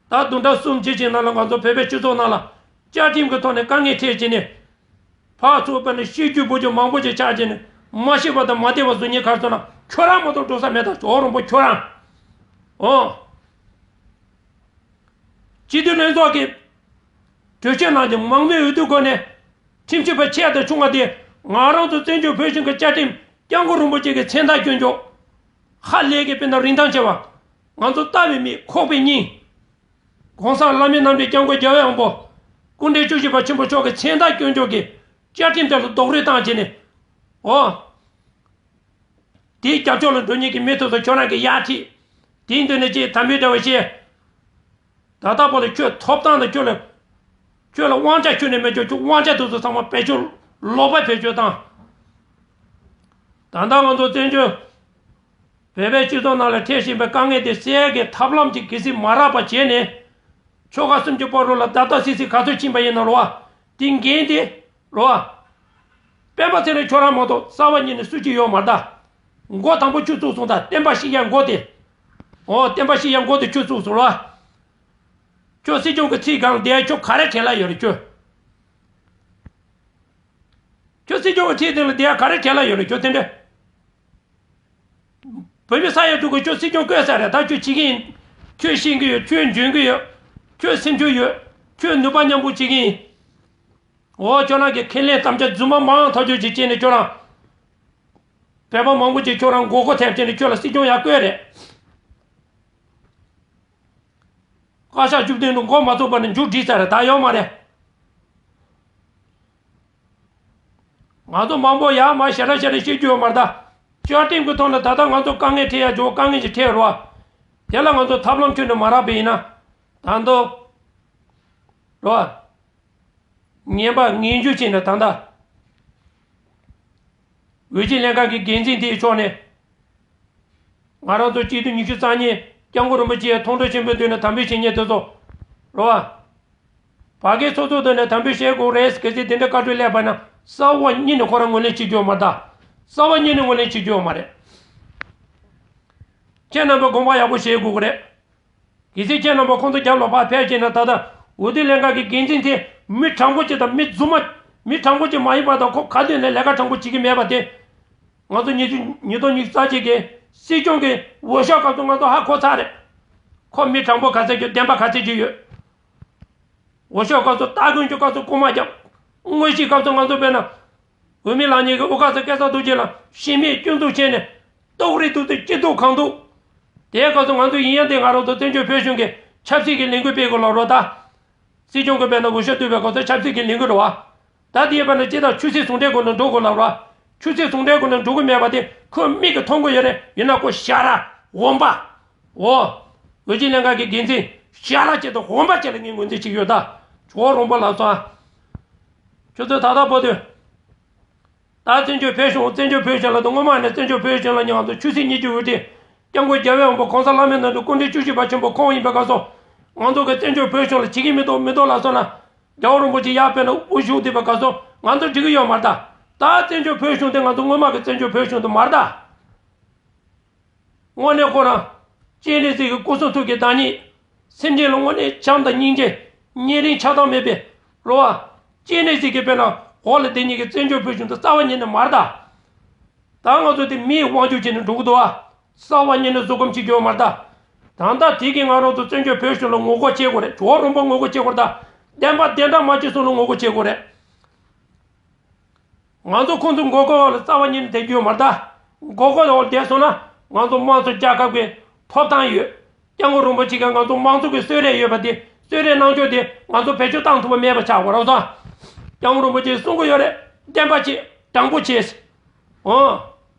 ད་བདུན་ཕྲག་གསུམ་ཅིག་ཅིག་ནང་ལ་ང་ཚོ་བོད་པའི་སྤྱི་ཚོགས་ནང་ལ་བཅའ་ཁྲིམས་ཀྱི་ཐོག་ནས་དཀའ་ངལ་འཕྲད་བྱས་ནས། ཕར་ཚུར་དཔེར་ན་ཤི་རྒྱུ་འབུད་རྒྱུ་མང་པོ་ཅིག་ཆགས་བྱས་ནས་མ་ཤི་བ་དང་མ་བདེ་བ་བཟོ་མཁན་ག་རེ་ཟེར་ན་ཁྱོད་རང་མ་གཏོགས་འགྲོ་ས་མེད་ད། ཇོ་རོང་པོ་ཁྱོད་རང་། འོ། སྤྱི་འཐུས་ལྷན་ཚོགས་ཀྱི་གྲོས་ཆོད་ནང་གི་མང་མོས་འོས་བསྡུ་སྒོ་ནས་ཁྲིམས་ཞིབ་པ་ཆེ་དང་ཆུང་བ་དེ་ང་རང་ཚོ་བཙན་བྱོལ་བོད་གཞུང་གི་བཅའ་ཁྲིམས་སྐྱབས་མགོན་རིན་པོ་ཆེ་གི་མཚན་རྟགས་སྐྱོན་ཆོག་ཧ་ལས་ཀྱི་དཔེར་ན་རིན་ཐང་ཆེ་བ། ང་ཚོ་ལྟ་བའི་མིག་ཁོག་པའི་སྙིང་། གོང་ས་བླ་མེད་རྣམ་འདྲེན་སྐྱབས་མགོན་རྒྱལ་བའི་དབང་པོ། སྐུ་ཕྲེང་བཅུ་བཞི་པ་ཆེན་པོ་མཆོག་གི་མཚན་རྟགས་སྐྱོན་ཆོག་གི་བཅའ་ཁྲིམས་དེ་ལ་རྡོག་རོལ་བཏང་བྱས་ནས། འོ། དེའི་རྒྱབ་ཕྱོགས་ལ་འགྲོ་མཁན་གྱི་མི་ཚོ་ཚོ་ཁྱོད་རང་གི་ཡར་ཁྲིད། དེའི་མདུན་ནས་ཅིག་དམ་འབུལ་འདྲ་བ་བྱས། ད་ལྟ་བར་དུ་ཁྱོད་ཐོབ་ཐང་དང་ཁྱོད་ལ། ཁྱོད་ལ་དབང་ཆ་ཁྱོན་ནས་མེད་ཀྱང་ཁྱོད་དབང་ཆ་དེ་ཚོ་ཚང་མ་བེད་སྤྱོད་ལོག་པ་བེད་སྤྱོད་བཏང་། ད་ལྟ་ང་ཚོ་བཙན་བྱོལ་བོད་པའི་སྤྱི་ཚོགས་ནང་ལ་འཕྲད་བཞིན་པའི་དཀའ་ངལ་དེ་སེལ་ཡག་གི་ཐབས་ལམ་ཅིག་གལ་སྲིད་མ་རག་པ་བྱས་ནས། ཆོལ་ཁ་གསུམ་གྱི་བར་དུ་ལ་བརྡབ་བརྡབ་སིག་སིག་ག་ཚོད་ཕྱིན་པ་ཡིན་ན་རོ། དེ་འགན་དེ། རོ། སྤེན་པ་ཚེ་རིང་ཁྱོད་རང་མ་གཏོགས་རྩ་བ་ཉིད་ནས་སུ་གཅིག་ཡོད་མ་རེད་ད། མགོ་དང་པོ་ཁྱོད་བཙུགས་སོང་ད། བསྟན་པ་བཤིག་ཡ་མགོ་དེ། འོ་བསྟན་པ་བཤིག་ཡ་མགོ་དེ་ཁྱོད་བཙུགས་སོང་རོ། ཁྱོད་སྲིད་སྐྱོང་གི་ཁྲིའི་སྒང་བསྡད་ཡ་ཁྱོད་ག་རེ་དྲན་ལ་ཡོད་རེད་ཁྱོད། ཁྱོད་སྲིད་སྐྱོང་གི་ཁྲིའི་སྟེང་ལ་བསྡད་ཡ་ག་རེ་དྲན་ལ་ཡོད་རེད་ཁྱོད་དེ་འདྲ། བོད་མི་ས་ཡ་དྲུག་གིས་ཁྱོད་སྲིད་སྐྱོང་བསྐོས་ཚར་རེད་ད། ཁྱོད་བྱེད་ཀྱི་ཡིན། ཁྱོད་ཤེས་ཀྱི་ཡོད། ཁྱོད་འཇོན་གྱི་ཡོད། ཁྱོད་སེམས་ཤུགས་ཡོད། ཁྱོད་ནུས་པ་མཉམ་སྤུངས་བྱེད་ཀྱི་ཡིན། འོ་ཁྱོད་རང་གི་ཁས་ལེན་དམ་བཅའ་རྫུན་མ་མང་ཐག་ཆོད་ཅིག་བྱས་ནས་ཁྱོད་རང་། བོད་པ་མང་པོ་ཅིག་ཁྱོད་རང་མགོ་སྐོར་ཐེབས་བྱས་ནས་ཁྱོད་ལ་སྲིད་སྐྱོང་ཡར་བསྐོས་རེད། བཀའ་ཤག་བཅུ་བདུན་དུ་མགོ་མ་ཚོས་པ་ནས་མཇུག་བསྒྲིལ་ཚར་རེད་ད། ཡོད་མ་རེད། ང་ཚོ་མང་པོ་ཡར་མར་ཞེ་དྲག་ཞེ་དྲག་བཤད་རྒྱུ་ཡོད་མ་རེད་ད། བཅའ་ཁྲིམས་ཀྱི་ཐོག་ནས་ད་ལྟ་ང་ཚོ་དཀའ་ངལ་འཕྲད་ཡ་འཇོག་དཀའ་ངལ་ཞིག་འཕྲད་རོགས། དེ་ལ་ང་ཚོ་ཐབས་ལམ་ཁྱོན་ནས་མ་རག་པ་ཡིན་ན། ད་དུང་། རོགས། ངན་པ་ངན་ཇུས་བྱས་ནས་ད་ལྟ་འོས་ཆེན་ལྷན་ཁང་གི་འགན་འཛིན་དེའི་ཕྱོགས་ནས། ང་རང་ཚོ་སྤྱི་འཐུས་ཉི་ཤུ་རྩ་གཉིས་སྐྱབས་མགོན་རིན་པོ་ཆེའི་མཐོང་གྲོལ་ཆེན་པོའི་མདུན་ནས་དམ་འབུལ་བྱེད་མཁན་དེ་ཚོ་རེད་བ། བར་བརྒལ་ཚོགས་གཙོ་མདུན་ནས་དམ་འབུལ་བྱེད་དགོས་རེད་གལ་སྲིད་དེ་འདྲ་བཀའ་འཁྲོལ་སླེབས་པ་ན་རྩ་བ་ཉིད་ནས་ཁོ་རང་ངོས་ལེན་བྱེད་རྒྱུ་ཡོད་མ་རེད། རྩ་བ་ཉིད་ནས་ངོས་ལེན་བྱེད་རྒྱུ་ཡོད་མ་རེད། ཁྱེད་རྣམ་པས་དགོངས་པ་ཡག་པོ་བཞེས་དགོས་ཀྱི་རེད། གལ་སྲིད་ཁྱེད་རྣམ་པ་ཁོང་ཚོ་རྒྱབ་ལ་ཕར་ཕེབས་བྱས་ན་ད་ལྟ་འོས་བསྡུ་ལྷན་ཁང་གི་འགན་འཛིན་དེ་མི་དྲང་པོ་ཅིག་དང་མི་རྫུན་མ། མི་དྲང་པོ་ཅིག་མ་ཡིན་པ་དང་ཁོ་ག་དུས་ནས་ལས་ཀ་དྲང་པོ་བྱེད་ཀྱི་མེད་པ་དེ། ང་ཚོ་ཉིས་སྟོང་ཉི་ཤུ་རྩ་གཅིག་གི་སྲིད་སྐྱོང་གི་འོས་ཤོག་སྐབས་སུ་ང་ཚོ་ཧ་གོ་ཚར་རེད། ཁོ་མི་དྲང་པོ་ག་ཚད་ཀྱི་བདེན་པ་ག་ཚད་ཀྱི་ཡོད། འོས་ཤོག་སྐབས་སུ་སྟ་གོན་གྱི་སྐབས་སུ་རྐུ་མ་རྒྱབ། དངོས་གཞིའི་སྐབས་སུ་ང་ཚོ་དཔེར་ན། འོས་མི་ལངས་མཁན་གྱི་དབུ་ཁ་ཚོ་སྐལ་བཟང་རྡོ་རྗེ་ལ་ཤི་རྨས་སྐྱོན་འཛུགས་བྱས་ནས། ལྟོགས་རི་ཐུག་དུས་སྐྱིད་སྡུག་གང་འདུག་དེའི་སྐབས་སུ་ང་ཚོ་ཡིན་ཡང་དེ་ང་རང་ཚོ་བཙན་བྱོལ་བོད་གཞུང་གི་ཆབ་སྲིད་ཀྱི་ལས་འགུལ་སྤེལ་དགོས་ལབ་རོགས་ད། སྲིད་སྐྱོང་གི་དཔེར་ན་འོས་ཤོག་བསྡུ་བའི་སྐབས་སུ་ཆབ་སྲིད་ཀྱི་ལས་འགུལ་རེད་བ། ད་དེའི་བར་ན་སྤྱི་དང་ཆོས་སྲིད་ཟུང་འབྲེལ་སྒོ་ནས་འགྲོ་དགོས་ལབ་ར། ཆོས་སྲིད་ཟུང་འབྲེལ་སྒོ་ནས་འགྲོ་གི་མེད་པ་དེ་ཁོས་མིག་གིས་མཐོང་གི་ཡོད་རེད། ཡིན་ན་ཁོ་ཞ་ར་འོན་པ། འོ། འོས་ཆེན་ལྷན་ཁང་གི་འགན་འཛིན་ཞ་ར་ཅིག་དང་འོན་པ་ཅིག་ལ་ངས་ངོས་འཛིན་བྱེད་ཀྱི་ཡོད་ད། ཇོ་བོ་རོང་པོ་ལགས་སོ། ཁྱོད་ཚོས་ད་ལྟ་བར་དུ། ད་བཙན་བྱོལ་བོད་གཞུང་བཙན་བྱོལ་བོད་གཞུང་ལ་དང་སྔོན་མ་ནས་བཙན་བྱོལ་བོད་གཞུང་ལ་ང་ཚོ་ཆོས་སྲིད་གཉིས་ཀྱི་འོས་ཁྲི། སྐྱབས་མགོན་རྒྱལ་བའི་དབང་པོ་གོང་ས་ལྷ་མིའི་ནང་དུ་སྐུ་ཕྲེང་བཅུ་བཞི་པ་ཆེན་པོ་ཁོང་ཡིན་པའི་སྐབས་སུ། ང་ཚོ་གི་བཙན་བྱོལ་བོད་གཞུང་ལ་བྱེད་ཀྱི་མི་འདུག་མི་འདུག་ལབ་སོང་ན། རྒྱལ་བ་རིན་པོ་ཆེ་ཡར་ཕེབས་ནས་དབུ་བཞུགས་བསྡད་པའི་སྐབས་སུ་ང་ཚོ་འགྲིག་གི་ཡོད་མ་རེད་ད། ད་བཙན་བྱོལ་བོད་གཞུང་དེ་ང་ཚོ་སྔོན་མ་གི་བཙན་བྱོལ་བོད་གཞུང་དེ་མ་རེད་ད། དངོས་གནས་ཁོ་རང་། སྤྱན་རས་གཟིགས་ཀྱི་སྐུ་གསུང་ཐུགས་ཀྱི་བདག་ཉིད། སེམས་ཅན་ལ་དངོས་གནས་བྱམས་དང་སྙིང་རྗེ། ཉེ་རིང་ཆགས་སྡང་མེད་པའི། རེད་བ། སྤྱན་རས་གཟིགས་ཀྱི་དཔེར་ན་འོག་ལ་བསྡད་མཁན་གྱི་བཙན་བྱོལ་བོད་གཞུང་དེ་རྩ་བ་ཉིད་ནས་མ་རེད་ད། ད་ང་ཚོ་དེ་མིའི་དབང་ཆ་བྱས་ནས་འགྲོ་གི་འདུག་བ། རྩ་བ་ཉིད་ནས་བཟོད་སྒོམ་བྱེད་རྒྱུ་ཡོད་མ་རེད་ད། ད་ལྟ་དེ་གིས་ང་རང་ཚོ་བཙན་བྱོལ་བོད་གཞུང་ལ་ངོ་རྒོལ་བྱེད་དགོས་རེད། ཇོ་བོ་རོང་པོ་ངོ་རྒོལ་བྱེད་དགོས་རེད་ད། བདེན་པ་བདེན་དྲང་མ་བྱེད་སོང་ལ་ངོ་རྒོལ་བྱེད་དགོས་རེད། ང་ཚོ་ཁོང་ཚོ་མགོ་སྐོར་འོག་ལ་རྩ་བ་ཉིད་ནས་བསྡད་རྒྱུ་ཡོད་མ་རེད་ད། མགོ་སྐོར་འོག་ལ་བསྡད་སོང་ན་ང་ཚོ་དམངས་གཙོ་རྒྱལ་ཁབ་ཀྱི་ཐོབ་ཐང་ཡོད། སྐྱབས་མགོན་རིན་པོ་ཆེ་གིས་ང་ཚོ་དམངས་གཙོ་གི་གསོལ་རས་ཡོད་པ་དེ་གསོལ་རས་གནང་ཕྱོགས་དེ་ང་ཚོ་བེད་སྤྱོད་བཏང་ཐུབ་པ་མེད་པ་ཆགས་དགོས་རེད་བསམ། སྐྱབས་མགོན་རིན་པོ་ཆེས་གསུང་གི་ཡོད་རེད། བདེན་པ་བྱེད། དྲང་པོ་བྱེད། འོ།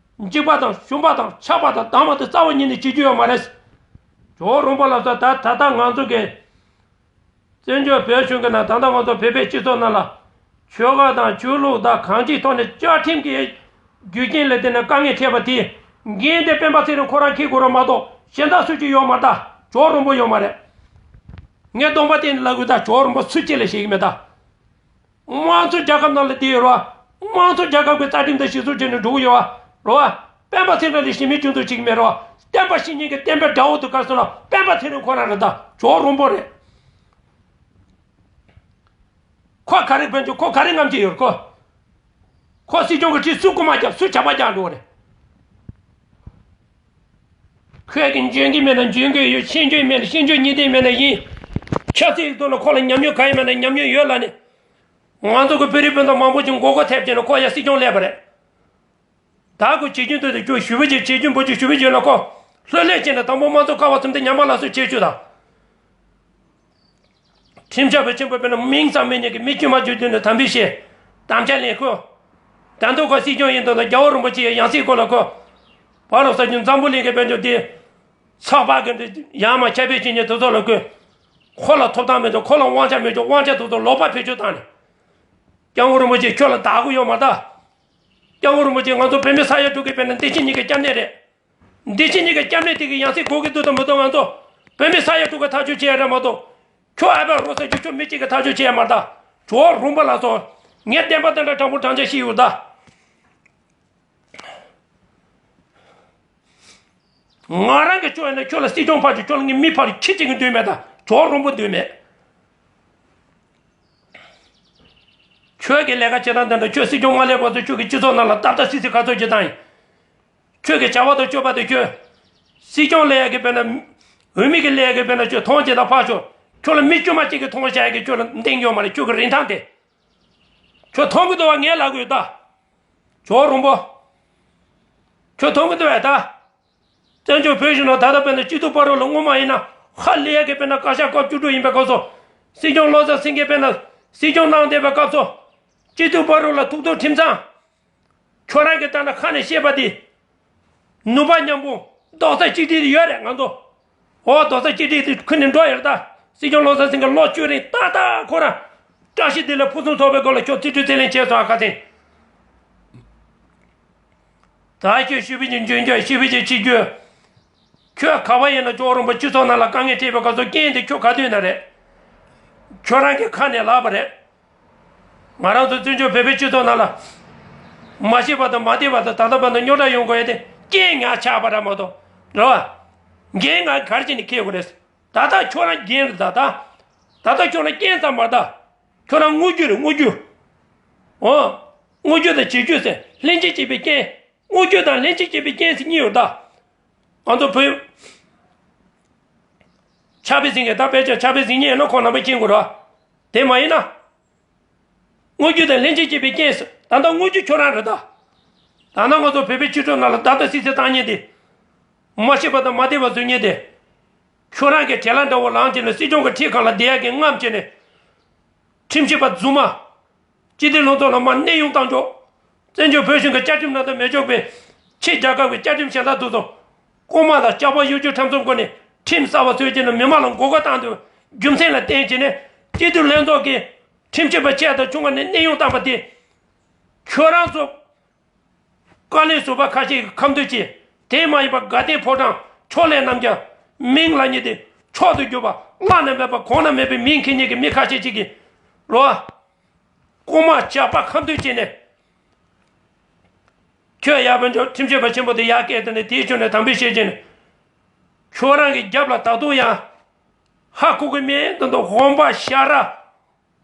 འཇིགས་པ་དང་ཞུམ་པ་དང་ཆགས་པ་དང་སྡང་བ་དེ་རྩ་བ་ཉིད་ནས་བྱེད་རྒྱུ་ཡོད་མ་རེད། ཇོ་བོ་རོང་པོ་ལགས་སོ། ད་ད་ལྟ་ང་ཚོ་གི་བཙན་བྱོལ་བོད་གཞུང་གི་ནང་ད་ལྟ་ང་ཚོ་བོད་པའི་སྤྱི་ཚོགས་ནང་ལ་ཆོལ་ཁ་དང་ཆོས་ལུགས་དང་གང་ཅིའི་ཐོག་ནས་བཅའ་ཁྲིམས་ཀྱི་རྒྱུ་རྐྱེན་ལ་བརྟེན་ནས་དཀའ་ངལ་འཕྲད་པ་དེ་འགན་དེ་སྤེན་པ་ཚེ་རིང་ཁོ་རང་འཁྱེར་དགོས་རེད་མ་གཏོགས་གཞན་དག་སུ་གཅིག་ཡོད་མ་རེད་ད། ཇོ་བོ་རོང་པོ་ཡོད་མ་རེད། ངས་གདོང་པ་བསྟན་ནས་ལབ་དགོས་ད། ཇོ་བོ་རོང་པོ་སུ་གཅིག་ལ་བཤད་ཀྱི་མེད་ད། དམངས་གཙོ་རྒྱལ་ཁབ་ནང་ལ་བསྡད་ཡོད་རེད་བ། དམངས་གཙོ་རྒྱལ་ཁབ་ཀྱི་རྩ་ཁྲིམས་དང་སྤྱི་ཚོགས་བྱས་ནས་འགྲོ་གི་ཡོད་བ། རེད་བ། སྤེན་པ་ཚེ་རིང་ལ་གཞི་མེད་སྐྱོན་འཛུགས་བྱེད་ཀྱི་མེད་རེད་བ། བསྟན་པ་བཤིག་མཁན་གྱི་བསྟན་པའི་དགྲ་བོ་དེ་ག་རེ་ཟེར་ན་སྤེན་པ་ཚེ་རིང་ཁོ་རང་རེད་ད། ཇོ་བོ་རོང་པོ་རེད། ཁོ་ག་རེ་བན་ཆོག་ཁོ་ག་རེ་རྔམ་བརྗིད་ཡོད་རེད་ཁོ། ཁོ་སྲིད་སྐྱོང་གི་ཁྲི་སུ་རྐུ་མ་རྒྱབ་སུ་ཇག་པ་རྒྱག་འགྲོ་བ་རེད། ཁོས་ཀྱི་འཇོན་གྱི་མེད་ན་འཇོན་གྱི་ཡོད། ཤེས་འཇོན་མེད་ན་ཤེས་འཇོན་གཉིས་ལྡན་མེད་ན་ཡིན། ཆབ་སྲིད་ཀྱི་ཐོག་ལ་ཁོ་ལ་ཉམས་མྱོང་གང་ཡང་མེད་ན་ཉམས་མྱོང་ཡོད་ལབ་ནས། ང་ཚོ་གི་བོད་རིགས་སྤུན་ཟླ་མང་པོ་ཅིག་མགོ་སྐོར་ཐེབས་བྱས་ནས་ཁོ་ཡང་སྲིད་སྐྱོང་སླེབས་པ་རེད། ད་ཁོ་བྱེད་རྒྱུ་འདོད་དེ་ཁྱོད་ཞུ་བ་ཅིག་བྱེད་རྒྱུ་འབོད་ཅིག་ཞུ་བ་ཅིག་ལ་ཁོ་ལྷོད་ལྷོད་བྱས་ནས་དང་པོ་དམངས་གཙོ་ཀ་བ་ཚུམ་དེ་ཉམས་པ་ལ་སོགས་བྱེད་ཆོག་ད། ཁྲིམས་ཞིབ་པ་ཆེན་པོ་དཔེར་ན་མིང་ཙམ་མེད་མཁན་གྱི་མི་དཀྱུས་མ་བརྗོད་དུས་ནས་དམ་འབུལ་བྱས། དམ་བཅའ་ལེན་ཁོ། ད་དུང་ཁོ་སྲིད་སྐྱོང་ཡིན་དུས་ན་རྒྱལ་བ་རིན་པོ་ཆེའི་ཡང་སྲིད་སྐོར་ལ་ཁོ། བར་ལ་ས་ཆུ་འཛམ་བུ་གླིང་གི་དཔལ་འབྱོར་དེ། ཚགས་པར་གྱི་འདི་ཡར་མར་ཁྱབ་སྤེལ་བྱེད་མཁན་དེ་ཚོ་ལ་ཁོས། ཁོ་ལ་ཐོབ་ཐང་མེད་དུས་ཁོ་ལ་དབང་ཆ་མེད་ཀྱང་དབང་ཆ་དེ་ཚོ་ལོག་པར་བེད་སྤྱོད་བཏང་ནས། སྐྱབས་མགོན་རིན་པོ་ཆེ་ཁྱོད་ལ་བདག་པོ་ཡོད་མ་རེད་ད། སྐྱབས་མགོན་རིན་པོ་ཆེ་ང་ཚོ་བོད་མི་ས་ཡ་དྲུག་གི་དཔེར་ན་འདི་ཕྱི་གཉིས་ཀྱི་སྐྱབས་གནས་རེད། འདི་ཕྱི་གཉིས་ཀྱི་སྐྱབས་གནས་དེ་གི་ཡང་སྲིད་དགོས་ཀྱི་འདུག་དང་མི་འདུག་ང་ཚོ་བོད་མི་ས་ཡ་དྲུག་གི་ཐག་གཅོད་བྱེད་ཡ་རེད་མ་གཏོགས། ཁྱོད་ཨ་ཕ་རོ་ས་ཁྱོད་ཁྱོད་མི་གཅིག་གི་ཐག་གཅོད་བྱེད་ཡ་མ་རེད་ད། ཇོ་བོ་རོང་པོ་ལགས་སོ། ངས་བདེན་པ་དེ་འདྲ་དྲང་པོ་དྲང་བཞག་བཤད་ཡོད་ད། ང་རང་གི་ཁྱོད་ཡིན་ན་ཁྱོད་ལ་སྲིད་སྐྱོང་ཕར་ཅིག་ཁྱོད་ལ་ངས་མི་ཕར་ཅིག་ཁྱེད་ཅིག་གི་འདོད་མེད་ད། ཇོ་བོ་རོང་པོ་འདོད་མེད། ཁྱོད་ཀྱི་ལས་ཀ་བྱེད་སྟངས་དེ་འདྲ་ཁྱོད་སྲིད་སྐྱོང་མ་སླེབས་བར་དུ་ཁྱོད་ཀྱི་སྤྱི་ཚོགས་ནང་ལ་ཏག་ཏག་སིག་སིག་ག་ཚོད་བྱེད་སྟངས་ཡིན། ཁྱོད་ཀྱི་བྱ་བ་དང་སྤྱོད་པ་དེ་ཁྱོད། སྲིད་སྐྱོང་ལས་ཡག་གི་དཔེར་ན། འོས་མི་གི་ལས་ཡག་གི་དཔེར་ན་ཁྱོད་མཐོང་བྱེད་དང་ཕར་ཕྱོགས། ཁྱོད་ལ་མི་དཀྱུས་མ་གཅིག་གི་མཐོང་བྱ་ཡག་གི་ཁྱོད་ལ་འདེང་ཡོད་མ་རེད་ཁྱོད་ཀྱི་རིན་ཐང་དེ། ཁྱོད་མཐོང་གི་འདུག་བ་ངས་ལབ་དགོས་ད། ཇོ་བོ་རོང་པོ། ཁྱོད་མཐོང་གི་འདུག་བས་ད། བཙན་བྱོལ་བོད་གཞུང་ནང་ད་ལྟ་དཔེར་ན་སྤྱི་འཐུས་བར་རོ་ལ་སྔོན་མ་ཡིན་ན་ཧ་ལས་ཡག་གི་དཔེར་ན་བཀའ་ཤག་སྐབས་བཅུ་དྲུག་ཡིན་པའི་སྐབས་སུ། སྲིད་སྐྱོང་བློ་བཟང་སེང་གེ་དཔེར་ན་སྲིད་སྐྱོང་གནང་བསྡད་པའི་སྐབས་སུ། སྤྱི་འཐུས་བར་རོ་ལ་ཐུགས་སྟོབས་ཁྲིམས་གཙང་། ཁྱོད་རང་གི་ལྟ་ན་ཁ་ནས་བཤད་པ་དེ། ནུས་པ་མཉམ་སྤུངས་རྡོག་རྩ་གཅིག་སྒྲིལ་ཡོད་རེད་ང་ཚོ། འོ་རྡོག་རྩ་གཅིག་སྒྲིལ་དེ་ཁུར་ནས་འགྲོ་ཡོད་རེད་ད། སྲིད་སྐྱོང་བློ་བཟང་སེང་གེ་ལོ་བཅུ་རིང་ཏག་ཏག་ཁོ་རང་། བཀྲ་ཤིས་བདེ་ལེགས་ཕུན་སུམ་ཚོགས་པའི་སྒོ་ལ་ཁྱོད་རྩིས་སྤྲོད་རྩིས་ལེན་བྱས་སོང་ཨ། ཁ་སེང་། ད་ཁྱོད་ཞུ་བི་ཅིག་འཇོན་རྒྱུ་ཞུ་བི་ཅིག་ཆི་རྒྱུ། ཁྱོད་ག་བ་ཡིན་ན་ཅོག་རོང་པོ་སྤྱི་ཚོགས་ནང་ལ་དཀའ་ངལ་འཕྲད་པའི་སྐབས་སུ་རྐྱེན་དེ་ཁྱོད་ག་དུས་ན་རེད། ཁྱོད་རང་གི་ཁ་ནས་ལབ་པ་རེད། ང་རང་ཚོ་བཙན་བྱོལ་བོད་པའི་སྤྱི་ཚོགས་ནང་ལ། མ་ཤེས་པ་དང་མ་བདེ་བ་དང་ད་ལྟ་བར་དུ་རྙོག་དྲ་ཡོང་དགོས་ཡ་དེ་རྐྱེན་ངན་ཆགས་པ་ར་མ་གཏོགས། རེད་བ། འགན་ང་གར་ཅིག་ནས་འཁྱེར་དགོས་རེད། ད་ལྟ་ཁྱོད་རང་འགན་རེད་ད་ད། ད་ལྟ་ཁྱོད་རང་རྐྱེན་ཙམ་མ་རེད་ད། ཁྱོད་རང་དངོས་རྒྱུ་རེད་དངོས་རྒྱུ། འོ། དངོས་རྒྱུ་དང་བྱེད་རྒྱུ་ཟེར་ལྷན་ཅིག་སྐྱེས་པའི་རྐྱེན། དངོས་རྒྱུ་དང་ལྷན་ཅིག་སྐྱེས་པའི་རྐྱེན་ཟེར་གཉིས་ཡོད་ད། ང་ཚོ་བོད། ཕྱག་དཔེ་ཟིན་མཁན་ད་དཔེ་ཆ་ཕྱག་དཔེ་ཟིན་མཁན་ཡིན་ན་ཁོང་རྣམ་པས་མཁྱེན་དགོས་རེད་བ། དེ་མ་ཡིན་ན། དངོས་རྒྱུ་དང་ལྷན་ཅིག་སྐྱེས་པའི་རྐྱེན་ཟེར་ད་ལྟ་དངོས་རྒྱུ་ཁྱོད་རང་རེད་ད། ད་ལྟ་ང་ཚོ་བོད་པའི་སྤྱི་ཚོགས་ནང་ལ་བརྡབ་གསིག་གསིག་བཏང་མཁན་དེ། མ་ཤེས་པ་དང་མ་བདེ་བ་བཟོ་མཁན་དེ། ཁྱོད་རང་གི་བྲེལ་ལ་འདྲ་བོ་ལངས་བྱས་ནས་སྲིད་སྐྱོང་གི་ཁྲི་སྒང་ལ་བསྡད་ཡག་གི་རྔམ་བྱས་ནས། ཁྲིམས་ཞིབ་པ་རྫུན་མ། སྤྱི་འཐུས་ལྷན་ཚོགས་ལ་མར་གནས་དབྱུང་བཏང་ཆོག་བཙན་བྱོལ་བོད་གཞུང་གི་བཅའ་ཁྲིམས་ནང་དུ་མི་འཇུག་པའི། ཕྱི་རྒྱལ་ཁབ་ཀྱི་བཅའ་ཁྲིམས་གཞན་དག་ཚོ་ཚོ། རྐུན་མ་དང་ཇག་པ་གཡོ་སྒྱུ་ཁྲམ་གསུམ་སྐོར་ནས་ཁྲིམས་གསར་པ་བཟོས་བྱས་ནས་མི་མང་ལ་མགོ་སྐོར་བཏང་དུས་རྒྱུ་མཚན་ལ་བརྟེན་བྱས་ནས་སྤྱི་འཐུས་ལྷན་ཚོགས་ཀྱི་ཁྲིམས་ཞིབ་པ་ཆེ་དང་ཆུང་བ་ནས་གནས་དབྱུང་བཏང་པ་དེ། ཁྱོད་རང་ཚོ། དཀའ་ལས་བཟོ་པ་ཁ་ཤས་ཀྱི་ཁ་མདུན་བྱས། དེ་མ་ཡིན་པར་དགའ་ལྡན་ཕོ་བྲང་ཕྱོགས་ལས་རྣམ་རྒྱལ། མིང་ལ་ཉེ་སྟེ་མཆོག་ཏུ་གྱུར་པ་བླ་ན་མེད་པ་གོང་ན་མེད་པའི་མིང་འཁྱེར་མཁན་གྱི་མི་ཁ་ཤས་ཅིག་གིས། རོ། རྐུན་མ་ཇག་པ་ཁ་མདུན་བྱས་ནས། ཁྱོད་ཡར་བོད་འཇོག་ཁྲིམས་ཞིབ་པ་ཆེན་པོ་དེ་ཡར་བསྐོས་དེ་ནས་དེའི་ཕྱོགས་ནས་དམ་འབུལ་བྱེད་ཀྱིན། ཁྱོད་རང་གི་རྒྱབ་ལ་ད་དུང་ཡང་། ཧ་གོ་གི་མེད་འདི་འདུག་འོན་པ་ཤ་ར།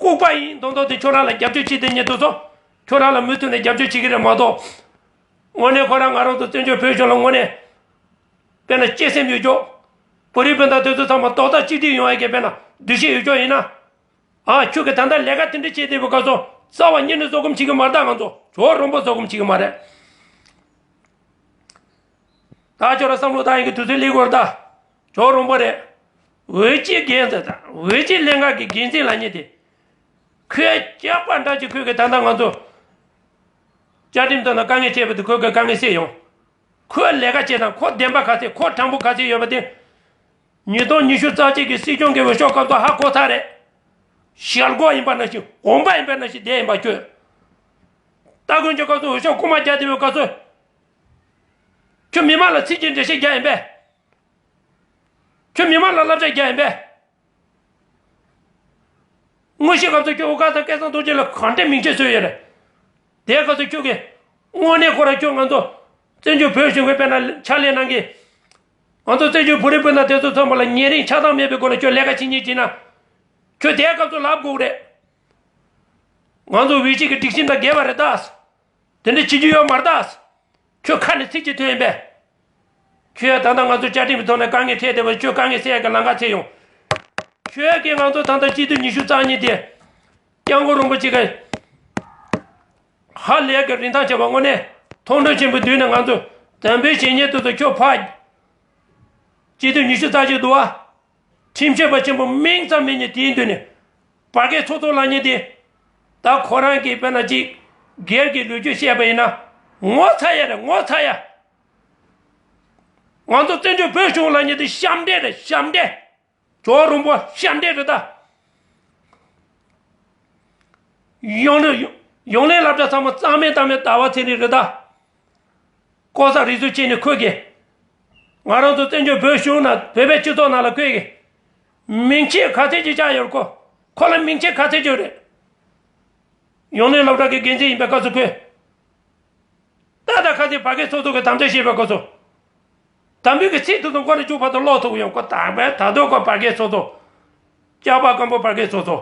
ལྐུགས་པ་ཡིན་མདོག་མདོག་དེ་ཁྱོད་རང་ལ་རྒྱབ་སྐྱོར་བྱེད་དེ་ཉེ་དུ་ཚོ། ཁྱོད་རང་ལ་མུ་མཐུད་ནས་རྒྱབ་སྐྱོར་བྱེད་ཀྱི་རེད་མ་གཏོགས། དངོས་གནས་ཁོ་རང་ང་རང་ཚོ་བཙན་བྱོལ་བོད་གཞུང་ལ་དངོས་གནས། དཔེར་ན་གཅེས་སེམས་ཡོད་ཀྱོག་བོད་རིགས་སྤུན་ཟླ་དེ་ཚོ་ཚང་མ་རྡོག་རྩ་གཅིག་སྒྲིལ་ཡོང་ཡ་གི་དཔེར་ན་འདུ་ཤེས་ཡོད་ཀྱོག་ཡིན་ན། ཨ་ཁྱོད་ཀྱི་ད་ལྟ་ལས་ཀ་དེ་འདྲ་བྱེད་བསྡད་པའི་སྐབས་སུ་རྩ་བ་ཉིད་ནས་བཟོད་སྒོམ་བྱེད་ཀྱི་མ་རེད་ད་ང་ཚོ་ཇོ་རོང་པོ་བཟོད་སྒོམ་བྱེད་ཀྱི་མ་རེད། ད་ཁྱོད་རང་བསམ་བློ་བཏང་ཡ་གི་དུས་ཚོད་སླེབས་ཀྱི་ཡོད་རེད་ད། ཇོ་རོང་པོ་རེད། འོས་སྤྱི་འགན་ཟེར་ད་འོས་སྤྱི་ལྷན་ཁག་གི་འགན་འཛིན་ལ་ཉེ་དེ། ཁོས་སྐྱག་པ་འདྲ་ཅིག་ཁོས་གི་ད་ལྟ་ང་ཚོ། བཅའ་ཁྲིམས་ཐོག་ན་དཀའ་ངལ་འཕྲད་པ་དེ་ཁོས་གི་དཀའ་ངལ་སེལ་ཡོང་། ཁོས་ལས་ཀ་བྱེད་དང་ཁོ་བདེན་པ་ག་ཚད་ཁོ་དྲང་པོ་ག་ཚད་ཡོད་པ་དེ། ཉིས་སྟོང་ཉི་ཤུ་རྩ་གཅིག་གི་སྲིད་སྐྱོང་གི་འོས་ཤོག་སྐབས་སུ་ཧ་གོ་ཚར་རེད། ཞལ་སྒོག་ཡིན་པ་ནང་བཞིན་འོང་པ་ཡིན་པ་ནང་བཞིན་བསྡད་ཡིན་པ་ཁྱོད། སྟ་གོན་གྱི་སྐབས་སུ་འོས་ཤོག་རྐུན་མ་རྒྱག་བསྡད་པའི་སྐབས་སུ། ཁྱོད་མི་མང་ལ་ཚིག་གཅིག་འགྲེལ་བཤད་རྒྱག་ཡིན་པས། ཁྱོད་མི་མང་ལ་བསླབ་བྱ་རྒྱག་ཡིན་པས། དངོས་གཞི་སྐབས་སུ་ཁྱོད་འོ་ཀ་ས་སྐལ་བཟང་རྡོ་རྗེ་ལ་གང་འདྲ་མིང་ཆད་བཟོས་ཡོད་རེད། དེའི་སྐབས་སུ་ཁྱོད་ཀྱིས་དངོས་གནས་ཁོ་རང་ཁྱོད་ང་ཚོ་བཙན་བྱོལ་བོད་གཞུང་གི་དཔེར་ན་ཕྱག་ལས་གནང་གི། ང་ཚོ་བཙན་བྱོལ་བོད་རིགས་སྤུན་ཟླ་དེ་ཚོ་ཚང་མ་ལ་ཉེ་རིང་ཆགས་སྡང་མེད་པའི་སྒོ་ནས་ཁྱོད་ལས་ཀ་བྱེད་མཁན་བྱེད་ན། ཁྱོད་དེའི་སྐབས་སུ་ལབ་དགོས་རེད། ང་ཚོ་འོས་གཞི་གི་སྒྲིག་ཁྲིམས་དང་འགལ་བ་རེད་ད། དེ་འདྲ་བྱེད་རྒྱུ་ཡོད་མ་རེད་ད། ཁྱོད་ཁ་ནས་ཚིག་གཅིག་ཐོན་ཡིན་པས། ཁྱོད་ད་ལྟ་ང་ཚོ་བཅའ་ཁྲིམས་ཀྱི་ཐོག་ནས་དཀའ་ངལ་འཕྲད་བསྡད་པ་ཁྱོད་དཀའ་ངལ་སེལ་ཡག་གི་ལམ་ཁ་འཚོལ་ཡོང་། ཁྱོད་ཀྱིས་ང་ཚོ་ད་ལྟ་སྤྱི་འཐུས་ཉི་ཤུ་རྩ་གཉིས་དེ། སྐྱབས་མགོན་རིན་པོ་ཆེ་གི་ཧ་ལས་ཀྱི་རིན་ཐང་ཆེ་བ་དངོས་གནས་མཐོང་གྲོལ་ཆེན་པོའི་མདུན་ནས་ང་ཚོ་དམ་འབུལ་བྱེད་མཁན་དེ་ཚོ་ཁྱོད་ཕ། སྤྱི་འཐུས་ཉི་ཤུ་རྩ་གཅིག་འདུག་བ། ཁྲིམས་ཞིབ་པ་ཆེན་པོ་མིང་ཙམ་མིན་ནས་དེའི་མདུན་ནས། བར་བརྒལ་ཚོགས་གཙོ་ལབ་མཁན་དེ། ད་ཁོ་རང་གིས་དཔེར་ན་ཅིག་སྒེར་གྱི་ལོ་རྒྱུས་བཤད་པ་ཡིན་ན། ངོ་ཚ་ཡ་རེད་ངོ་ཚ་ཡ། ང་ཚོ་བཙན་བྱོལ་བོད་གཞུང་ལབ་མཁན་དེ་ཤམ་འབྲས་རེད་ཤམ་འབྲས། ཇོ་རོང་པོ་ཤམ་འབྲས་རེད་ད། ཡོང་ལེ་ཡོང་ལེ་སློབ་གྲྭ་ཚང་མ་གཙང་མའི་གཙང་མའི་ཟླ་བ་ཚེ་རིང་རེད་ད། ལྐོག་ཟ་རུལ་སུངས་བྱས་ནས་ཁོས་གི། ང་རང་ཚོ་བཙན་བྱོལ་བོད་གཞུང་ནང་བོད་པའི་སྤྱི་ཚོགས་ནང་ལ་ཁོས་གི། མིང་ཆད་ག་ཚད་ཅིག་བཅག་ཡོད་ཁོ། ཁོ་ལ་མིང་ཆད་ག་ཚད་ཅིག་རེད། ཡོང་ལེ་སློབ་གྲྭ་གི་འགན་འཛིན་ཡིན་པའི་སྐབས་སུ་ཁོས། ཏག་ཏག་ཁ་སང་བར་བརྒལ་ཚོགས་གཙོ་གི་དམ་བཅའ་བཞེས་པའི་སྐབས་སུ། དམ་འབུལ་གྱི་ཚིག་དེ་ཚོ་མགོ་ནས་མཇུག་བར་དུ་ཀློག་ཐུབ་ཀྱི་ཡོད་ཁོ་དམ་པའི་ད་དུང་ཁོ་བར་བརྒལ་ཚོགས་གཙོ། སྐྱག་པ་སྐམ་པོ་བར་བརྒལ་ཚོགས་གཙོ།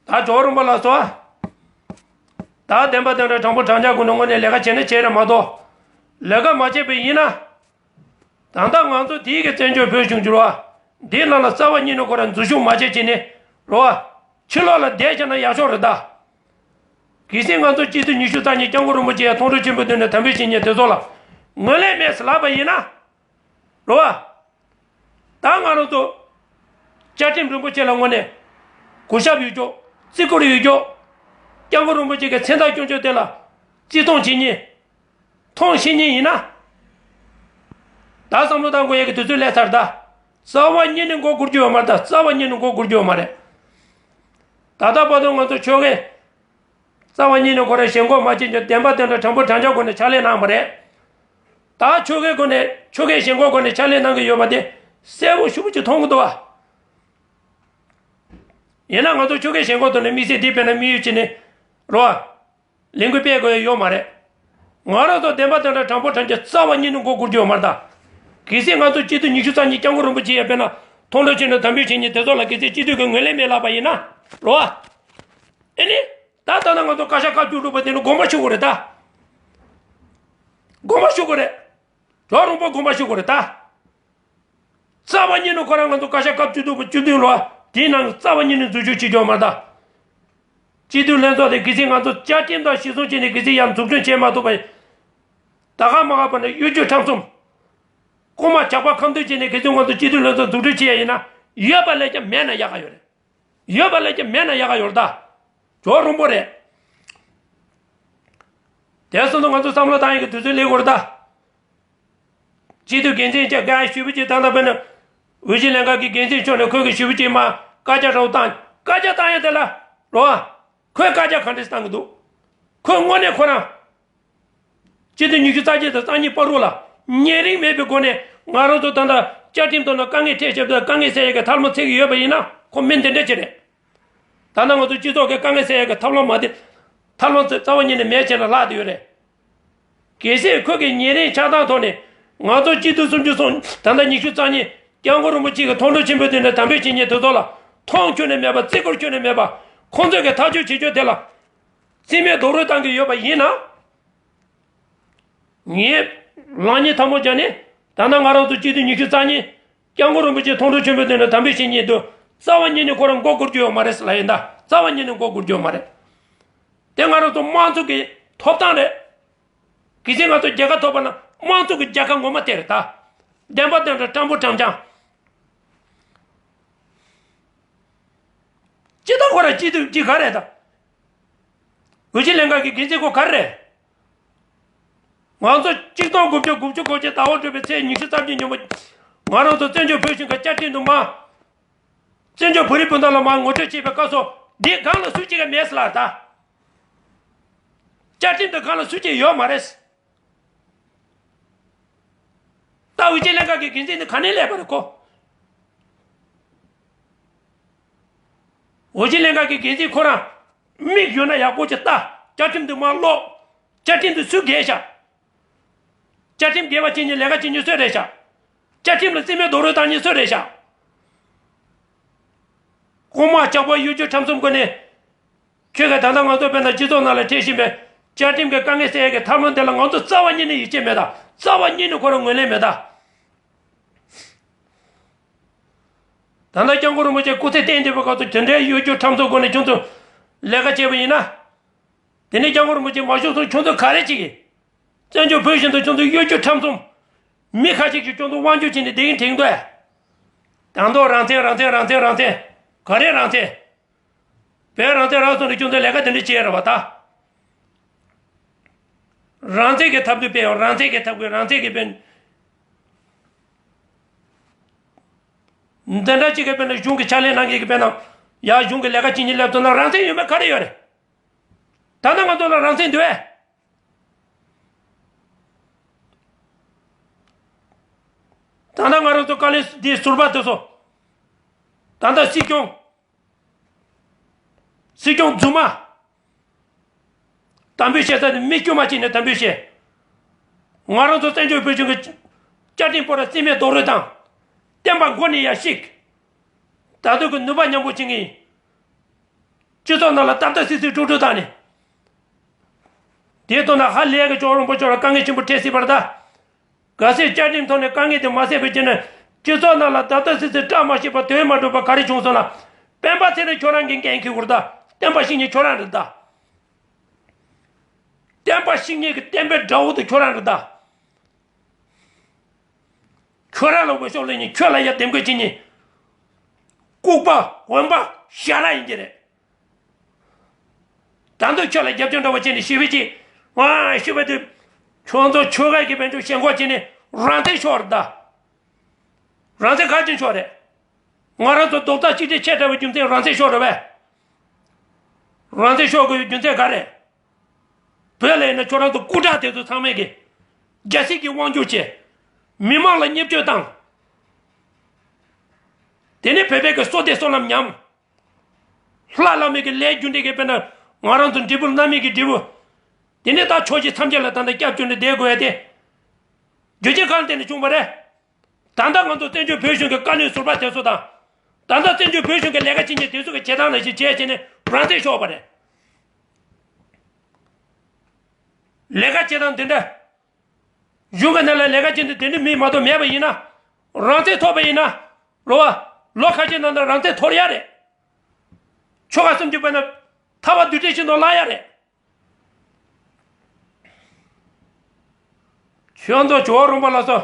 ད་ཇོ་རོང་པོ་ལགས་སོ། ད་བདེན་པ་བདེན་ར་དྲང་པོ་དྲང་འཇགས་ཀུན་ནས་དངོས་གནས་ལས་ཀ་བྱས་ན་བྱས་ར་མ་གཏོགས། ལས་ཀ་མ་བྱས་པ་ཡིན་ན། ད་ལྟ་ང་ཚོ་དེའི་གི་བཙན་བྱོལ་བོད་གཞུང་འགྱུར་བ། འདི་ནང་ལ་རྩ་བ་ཉིད་ནས་ཁོ་རང་འཛུལ་ཞུགས་མ་བྱས་བྱས་ནས་རོ། ཕྱི་ལོགས་ལ་བསྡད་བྱས་ན་ཡག་ཤོས་རེད་ད། གལ་སྲིད་ང་ཚོ་སྤྱི་འཐུས་ཉི་ཤུ་རྩ་གཉིས་སྐྱབས་མགོན་རིན་པོ་ཆེ་ཡ་མཐོང་གྲོལ་ཆེན་པོའི་མདུན་ནས་དམ་འབུལ་བྱེད་མཁན་དེ་ཚོ་ལ་ངོས་ལེན་མེད་ཟེར་ལབ་པ་ཡིན་ན། རོ། ད་ང་རང་ཚོ་བཅའ་ཁྲིམས་རིན་པོ་ཆེ་ལ་དངོས་གནས་གུས་ཞབས་ཡོད་ཀྱོག་བརྩི་བཀུར་ཡོད་ཀྱོག་སྐྱབས་མགོན་རིན་པོ་ཆེ་གི་མཚན་རྟགས་སྐྱོན་བརྗོད་དེ་ལ་བརྩི་མཐོང་བྱེད་མཁན། མཐོང་ཤེས་མཁན་ཡིན་ན། ད་བསམ་བློ་བཏང་དགོས་ཡ་གི་དུས་ཚོད་སླེབས་ཚར་ད། རྩ་བ་ཉིད་ནས་མགོ་སྒུར་རྒྱུ་ཡོད་མ་རེད་ད། རྩ་བ་ཉིད་ནས་མགོ་སྒུར་རྒྱུ་ཡོད་མ་རེད། ད་ལྟ་བར་དུ་ང་ཚོ་ཆོལ་ཁའི་རྩ་བ་ཉིད་ནས་ཁོ་རང་ཞེན་ཁོག་མ་བྱེད་རྒྱུ། བདེན་པ་བདེན་འདྲ་དྲང་པོ་དྲང་བཞག་སྒོ་ནས་ཕྱག་ལས་གནང་བ་རེད། ད་ཆོལ་ཁའི་སྒོ་ནས་ཆོལ་ཁའི་ཞེན་ཁོག་སྒོ་ནས་ཕྱག་ལས་གནང་གི་ཡོད་པ་དེ་གསལ་པོ་ཞེ་པོ་ཅིག་མཐོང་གི་འདུག་བ། ཡིན་ན་ང་ཚོ་ཆོལ་ཁའི་ཞེན་ཁོག་ཐོག་ནས་དམིགས་བསལ་དེ་དཔེར་ན་དམིགས་ཡུལ་བྱས་ནས་རོ། ལས་འགུལ་སྤེལ་དགོས་ཡ་ཡོད་མ་རེད། ང་རང་ཚོ་བདེན་པ་དང་འདྲ་དྲང་པོ་དྲང་རྒྱུ་རྩ་བ་ཉིད་ནས་མགོ་སྒུར་རྒྱུ་ཡོད་མ་རེད་ད། གལ་སྲིད་ང་ཚོ་སྤྱི་འཐུས་ཉི་ཤུ་རྩ་གཉིས་སྐྱབས་མགོན་རིན་པོ་ཆེ་ཡ་དཔེར་ན་མཐོང་གྲོལ་བྱས་ནས་དམ་འབུལ་བྱེད་མཁན་དེ་ཚོ་ལ་གལ་སྲིད་སྤྱི་འཐུས་ཀྱི་ངོས་ལེན་མེད་ལབ་པ་ཡིན་ན་རོ། ཨེ་ནི། ད་ལྟ་ན་ང་ཚོ་བཀའ་ཤག་བཀའ་བཅུ་དྲུག་པ་དེ་ནི་དགོངས་པ་ཞུ་དགོས་རེད་ད། དགོངས་པ་ཞུ་དགོས་རེད། ཇོ་རོང་པོ་དགོངས་པ་ཞུ་དགོས་རེད་ད། རྩ་བ་ཉིད་ནས་ཁོ་རང་ང་ཚོ་བཀའ་ཤག་སྐབས་བཅུ་བདུན་པ་བཅུ་བདུན་ལོ་དེའི་ནང་རྩ་བ་ཉིད་ནས་འཛུལ་ཞུགས་བྱེད་རྒྱུ་མ་རེད་ད། སྤྱི་འཐུས་ལྷན་ཚོགས་དེ་གལ་སྲིད་ང་ཚོ་བཅའ་ཁྲིམས་དང་གཞི་བཟུང་བྱས་ནས་གལ་སྲིད་ཡང་འཛུགས་སྐྲུན་བྱེད་མ་ཐུབ་པ་ཡིན། ད་ག་མ་ག་བར་ན་གཡོ་སྒྱུ་ཁྲམ་གསུམ། རྐུན་མ་ཇག་པ་ཁ་མདུན་བྱས་ནས་གལ་སྲིད་ང་ཚོ་སྤྱི་འཐུས་ལྷན་ཚོགས་འཛུགས་སྐྲུན་བྱེད་ཡ་ཡིན་ན་ཡོད་པ་ལས་ཀྱང་མེད་ན་ཡག་ག་ཡོད་རེད། ཡོད་པ་ལས་ཀྱང་མེད་ན་ཡག་ག་ཡོད་རེད་ད། ཇོ་རོང་པོ་རེད། དེ་སོང་ཙང་ང་ཚོ་བསམ་བློ་བཏང་ཡ་གི་དུས་ཚོད་སླེབས་ཡོད་རེད་ད། སྤྱི་འཐུས་འགན་འཛིན་ཅག་ག་ཞུ་བ་ཅིག་ད་ལྟ་བས་ན། འོས་བསྡུ་ལྷན་ཁང་གི་འགན་འཛིན་མཆོག་ནས་ཁོས་གི་ཞུ་བ་ཅིག་མ་བཀའ་རྒྱ་རོགས་བཏང་། བཀའ་རྒྱ་བཏང་ཡ་དེ་ལ་རོ། ཁོས་བཀའ་རྒྱ་ག་འདྲས་བཏང་གི་འདུག་ཁོས་དངོས་གནས་ཁོ་རང་། སྤྱི་འཐུས་ཉི་ཤུ་རྩ་གཅིག་དང་རྩ་གཉིས་བར་དུ་ལ་ཉེ་རིང་མེད་པའི་སྒོ་ནས་ང་རང་ཚོ་ད་ལྟ་བཅའ་ཁྲིམས་ཐོག་ནས་དཀའ་ངལ་འཕྲད་བྱེད་པའི་དཀའ་ངལ་སེལ་ཡ་གི་ཐབས་ལམ་འཚོལ་གི་ཡོད་པ་ཡིན་ན་ཁོ་མི་འདི་འདྲ་ཅིག་རེད། ད་ལྟ་ང་ཚོ་སྤྱི་ཚོགས་ཀྱི་དཀའ་ངལ་སེལ་ཡ་གི་ཐབས་ལམ་མ་དེ། ཐབས་ལམ་རྩ་བ་ཉིད་ནས་མེད་བྱས་ན་ལྷག་བསྡད་ཡོད་རེད། གལ་སྲིད་ཁོ་གི་ཉེ་རིང་ཆགས་སྡང་ཐོག་ནས་ང་ཚོ་སྤྱི་འཐུས་སུམ་ཅུ་སོ་ད་ལྟ་ཉི་ཤུ་རྩ་གཉིས་སྐྱབས་མགོན་རིན་པོ་ཆེ་གི་མཐོང་གྲོལ་ཆེན་པོའི་མདུན་ནས་དམ་འབུལ་བྱེད་མཁན་དེ་ཚོ་ལ་མཐོང་ཁྱོན་ནས་མེད་པ་བརྩི་བཀུར་ཁྱོན་ནས་མེད་པ་ཁོང་ཚོས་གི་ཐག་གཅོད་བྱེད་རྒྱུ་དེ་ལ་རྩིས་མེད་རྡོག་རོལ་བཏང་གི་ཡོད་པ་ཡིན་ན། ངས་ལག་གཉིས་ཐལ་མོ་སྦྱར་ནས་ད་ལྟ་ང་རང་ཚོ་སྤྱི་འཐུས་ཉི་ཤུ་རྩ་གཉིས་སྐྱབས་མགོན་རིན་པོ་ཆེ་མཐོང་གྲོལ་ཆེན་པོའི་མདུན་ནས་དམ་འབུལ་བྱེད་མཁན་དེ་རྩ་བ་ཉིད་ནས་ཁོ་རང་མགོ་སྒུར་རྒྱུ་ཡོད་མ་རེད་ཟེར་ལབ་ཡིན་ད། རྩ་བ་ཉིད་ནས་མགོ་སྒུར་རྒྱུ་ཡོད་མ་རེད། དེ་ང་རང་ཚོ་དམངས་གཙོ་གི་ཐོབ་ཐང་རེད། གལ་སྲིད་ང་ཚོ་རྒྱལ་ཁ་ཐོབ་པ་ན་དམངས་གཙོ་གི་རྒྱལ་ཁ་ངོ་མ་དེ་རེད་ད། བདེན་པ་བདེན་འདྲ་དྲང་པོ་དྲང་རྐྱང་། སྤྱི་ཚོགས་ཁོ་ར་སྤྱི་འཐུས་སྤྱི་ག་རེད་ད། འོས་བསྡུ་ལྷན་ཁང་གི་འགན་འཛིན་ཁོ་ག་རེ་རེད། ང་ཚོ་གཅིག་སྟོང་དགུ་བརྒྱ་དགུ་བཅུ་གོ་གཅིག་ཟླ་བ་བགྲོད་པའི་ཚེས་ཉི་ཤུ་རྩ་བརྒྱད་ཉིན་མོ། ང་རང་ཚོ་བཙན་བྱོལ་བོད་གཞུང་གི་བཅའ་ཁྲིམས་དུ་མ། བཙན་བྱོལ་བོད་རིགས་སྤུན་ཟླ་ལ་མ་ངོ་སྤྲོད་བྱས་པའི་སྐབས་སུ་འདི་སྒང་ལ་སུ་གཅིག་ཀྱང་མེད་ཟེར་ལབ་ད། བཅའ་ཁྲིམས་དེ་སྒང་ལ་སུ་གཅིག་ཡོད་མ་རེད། ད་འོས་བསྡུ་ལྷན་ཁང་གི་འགན་འཛིན་དེ་ག་ནས་སླེབས་པ་རེད་ཁོ། འོས་བསྡུ་ལྷན་ཁང་གི་འགན་འཛིན་ཁོ་རང་མིག་ཡོད་ན་ཡག་པོ་ཅིག་ལྟ། བཅའ་ཁྲིམས་དེ་མར་ཀློག་བཅའ་ཁྲིམས་དེ་སུས་འགལ་བཞག་བཅའ་ཁྲིམས་འགལ་བ་བྱེད་མཁན་ལས་ཀ་བྱེད་མཁན་སུ་རེད་ཤག་བཅའ་ཁྲིམས་ལ་རྩིས་མེད་རྡོག་རོལ་བཏང་མཁན་སུ་རེད་ཤག་རྐུན་མ་ཇག་པ་གཡོ་སྒྱུ་ཁྲམ་གསུམ་སྒོ་ནས། ཁྱོད་ཀྱིས་ད་ལྟ་ང་ཚོ་བོད་ནང་སྤྱི་ཚོགས་ནང་ལ་འཕྲད་བཞིན་པའི་བཅའ་ཁྲིམས་ཀྱི་དཀའ་ངལ་སེལ་ཡས་ཀྱི་ཐབས་ལམ་དེ་ལ་ང་ཚོ་རྩ་བ་ཉིད་ནས་ཡིད་ཆེས་མེད་ད། རྩ་བ་ཉིད་ནས་ཁོ་རང་ངོས་ལེན་མེད་ད། ད་ལྟ་སྐྱབས་མགོན་རིན་པོ་ཆེ་སྐུ་ཚེ་བརྟན་བསྡད་པའི་སྐབས་སུ་དེ་འདྲའི་གཡོ་སྒྱུ་ཁྲམ་གསུམ་སྒོ་ནས་ཁྱོད་ཚོ་ལས་ཀ་བྱས་པ་ཡིན་ན། དེ་ནས་སྐྱབས་མགོན་རིན་པོ་ཆེ་མ་བཞུགས་སོང་ཁྱོད་ཚོ་ག་རེ་བྱེད་ཀྱི། བཙན་བྱོལ་བོད་གཞུང་དུ་ཁྱོད་ཚོ་གཡོ་སྒྱུ་ཁྲམ་གསུམ། མི་ཁ་ཤས་ཀྱིས་ཁྱོད་ཚོ་དབང་སྒྱུར་བྱས་ནས་བསྡད་ཀྱིན་དྲན་འདུག་ཨེ། དང་ཐོག་རང་བཙན་རང་བཙན་རང་བཙན་རང་བཙན། ག་རེ་རང་བཙན། བོད་རང་བཙན་རག་སོང་ནས་ཁྱོད་ཚོ་ལས་ཀ་དེ་འདྲ་བྱས་རེད་བ་ད། རང་བཙན་གྱི་ཐབས་དུས་སྤེལ་ཡོང་རང་བཙན་གྱི་ཐབས་ཀྱི་རང་བཙན་གྱི་དཔེ། འདི་འདྲ་གཅིག་གི་དཔེར་ན་གཞུང་གི་ཕྱག་ལས་གནང་མཁན་གྱི་དཔེར་ན་ཡ་གཞུང་གི་ལས་ཀ་བྱེད་མཁན་སླེབས་ཐུབ་ན་རང་བཙན་ཡོད་མེད་ག་རེ་ཡོད་རེད། ད་ལྟ་ང་ཚོ་ལ་རང་བཙན་འདུག་ཨེ། ད་ལྟ་ང་རང་ཚོ་བཀའ་བློན་འདིའི་ཟུར་པ་དེ་ཚོ། ད་ལྟ་སྲིད་སྐྱོང་། སྲིད་སྐྱོང་རྫུན་མ། དམ་འབུལ་བྱེད་ས་དེ་མི་དཀྱུས་མ་གཅིག་ནས་དམ་འབུལ་བྱེད། ང་རང་ཚོ་བཙན་བྱོལ་བོད་གཞུང་གི་བཅའ་ཁྲིམས་སྐོར་ལ་རྩིས་མེད་རྡོག་རོལ་བཏང་། བསྟན་པ་མགོ་ནས་ཡར་བཤིག་ད་དུང་གི་ནུས་པ་མཉམ་སྤུངས་བྱེད་ངེས། སྤྱི་ཚོགས་ནང་ལ་ཏག་ཏག་སིག་སིག་དཀྲུག་དཀྲུག་བཏང་ནས། དེའི་ཐོག་ན་ཧ་ལས་ཀྱི་ཅོག་རོང་པོ་ཅོག་ལ་དཀའ་ངལ་ཆེན་པོ་འཕྲད་སྲིད་པ་རེད་ད། གལ་སྲིད་བཅའ་ཁྲིམས་ཐོག་ནས་དཀའ་ངལ་དེ་མ་སེལ་བའི་རྐྱེན་ནས་སྤྱི་ཚོགས་ནང་ལ་ཏག་ཏག་སིག་སིག་བཀྲ་མ་ཤིས་པ་དོན་མ་འགྲུབ་པ་ག་རེ་བྱུང་སོང་ན། སྤེན་པ་ཚེ་རིང་ཁྱོད་རང་གིས་འགན་འཁྱེར་དགོས་རེད་ད། བསྟན་པ་བཤིག་མཁན་ཁྱོད་རང་རེད་ད། བསྟན་པ་བཤིག་མཁན་གྱི་བསྟན་པའི་དགྲ་བོ་དེ་ཁྱོད་རང་རེད་ད། ཁྱོད་རང་ལ་འོས་ཤོག་སླེབས་མཁན་ཁྱོད་ལ་ཡ་འདེམས་བསྐོ་བྱེད་མཁན། ལྐུགས་པ་འོན་པ་ཞ་ར་ཡིན་གྱི་རེད། ད་དུང་ཁྱོད་ལ་རྒྱབ་སྐྱོར་འདྲ་བོ་བྱས་ནས་ཞི་བའི་ཅིག་ང་ཞི་བའི་དུས་ཁྱོད་ཚོ་ཆོལ་ཁ་གི་དཔལ་འབྱོར་ཞེན་ཁོག་བྱས་ནས་རང་བཙན་ཤོར་ད། རང་བཙན་ག་ཅིག་ཤོར་རེད། ང་རང་ཚོ་རྡོག་རྩ་གཅིག་སྒྲིལ་ཆེ་དྲགས་པའི་རྒྱུ་མཚན་རང་བཙན་ཤོར་རེད་པས། རང་བཙན་ཤོར་དགོས་པའི་རྒྱུ་མཚན་ག་རེ། བོད་ལ་ཡིན་ན་ཁྱོད་རང་ཚོ་སྐུ་དྲག་དེ་ཚོ་ཚང་མས་ཀྱི་རྒྱལ་སྲིད་ཀྱི་དབང་སྒྱུར་བྱས། མི་མང་ལ་བརྙས་བཅོས་བཏང་། དེ་ནས་བོད་པའི་གི་བསོད་བདེ་བསོད་ནམས་ཉམས། ལྷ་བླ་མའི་གི་ལས་རྒྱུ་འབྲས་ཀྱི་དཔེར་ན་ང་རང་ཚོ་འབྲས་བུ་རྣམ་སྨིན་གྱི་འབྲས་བུ། དེ་ནས་ད་ཕྱོགས་བཞི་མཚམས་བརྒྱད་ལ་ད་ལྟ་སྐྱབས་བཅོལ་ནས་བསྡད་དགོས་ཡ་དེ། རྒྱུ་རྐྱེན་གང་ལ་བརྟེན་ནས་བྱུང་བ་རེད། ད་ལྟ་ང་ཚོ་བཙན་བྱོལ་བོད་གཞུང་གི་བཀའ་བློན་ཟུར་པ་དེ་ཚོ་དང་། ད་ལྟ་བཙན་བྱོལ་བོད་གཞུང་གི་ལས་ཀ་བྱེད་མཁན་དེ་ཚོ་གི་བྱེད་སྟངས་ནང་བཞིན་བྱས་བྱས་ནས་རང་བཙན་ཤོར་བ་རེད། ལས་ཀ་བྱེད་སྟངས་དེ་འདྲ། གཞུང་གི་ནང་ལ་ལས་ཀ་བྱེད་འདུག་དེ་འདྲ་མི་མ་གཏོགས་མེད་པ་ཡིན་ན། རང་བཙན་ཐོབ་པ་ཡིན་ན། རོ་བ། ལོ་ཁ་ཤས་ནང་དུ་རང་བཙན་ཐོབ་ཡ་རེད། ཆོལ་ཁ་གསུམ་གྱི་བར་ན་ཐར་པ་རྡུལ་ཕྲན་བཞིན་དུ་བརླག་ཡ་རེད། ཁྱོད་ཚོ་ཇོ་བོ་རོང་པོ་ལ་སོ།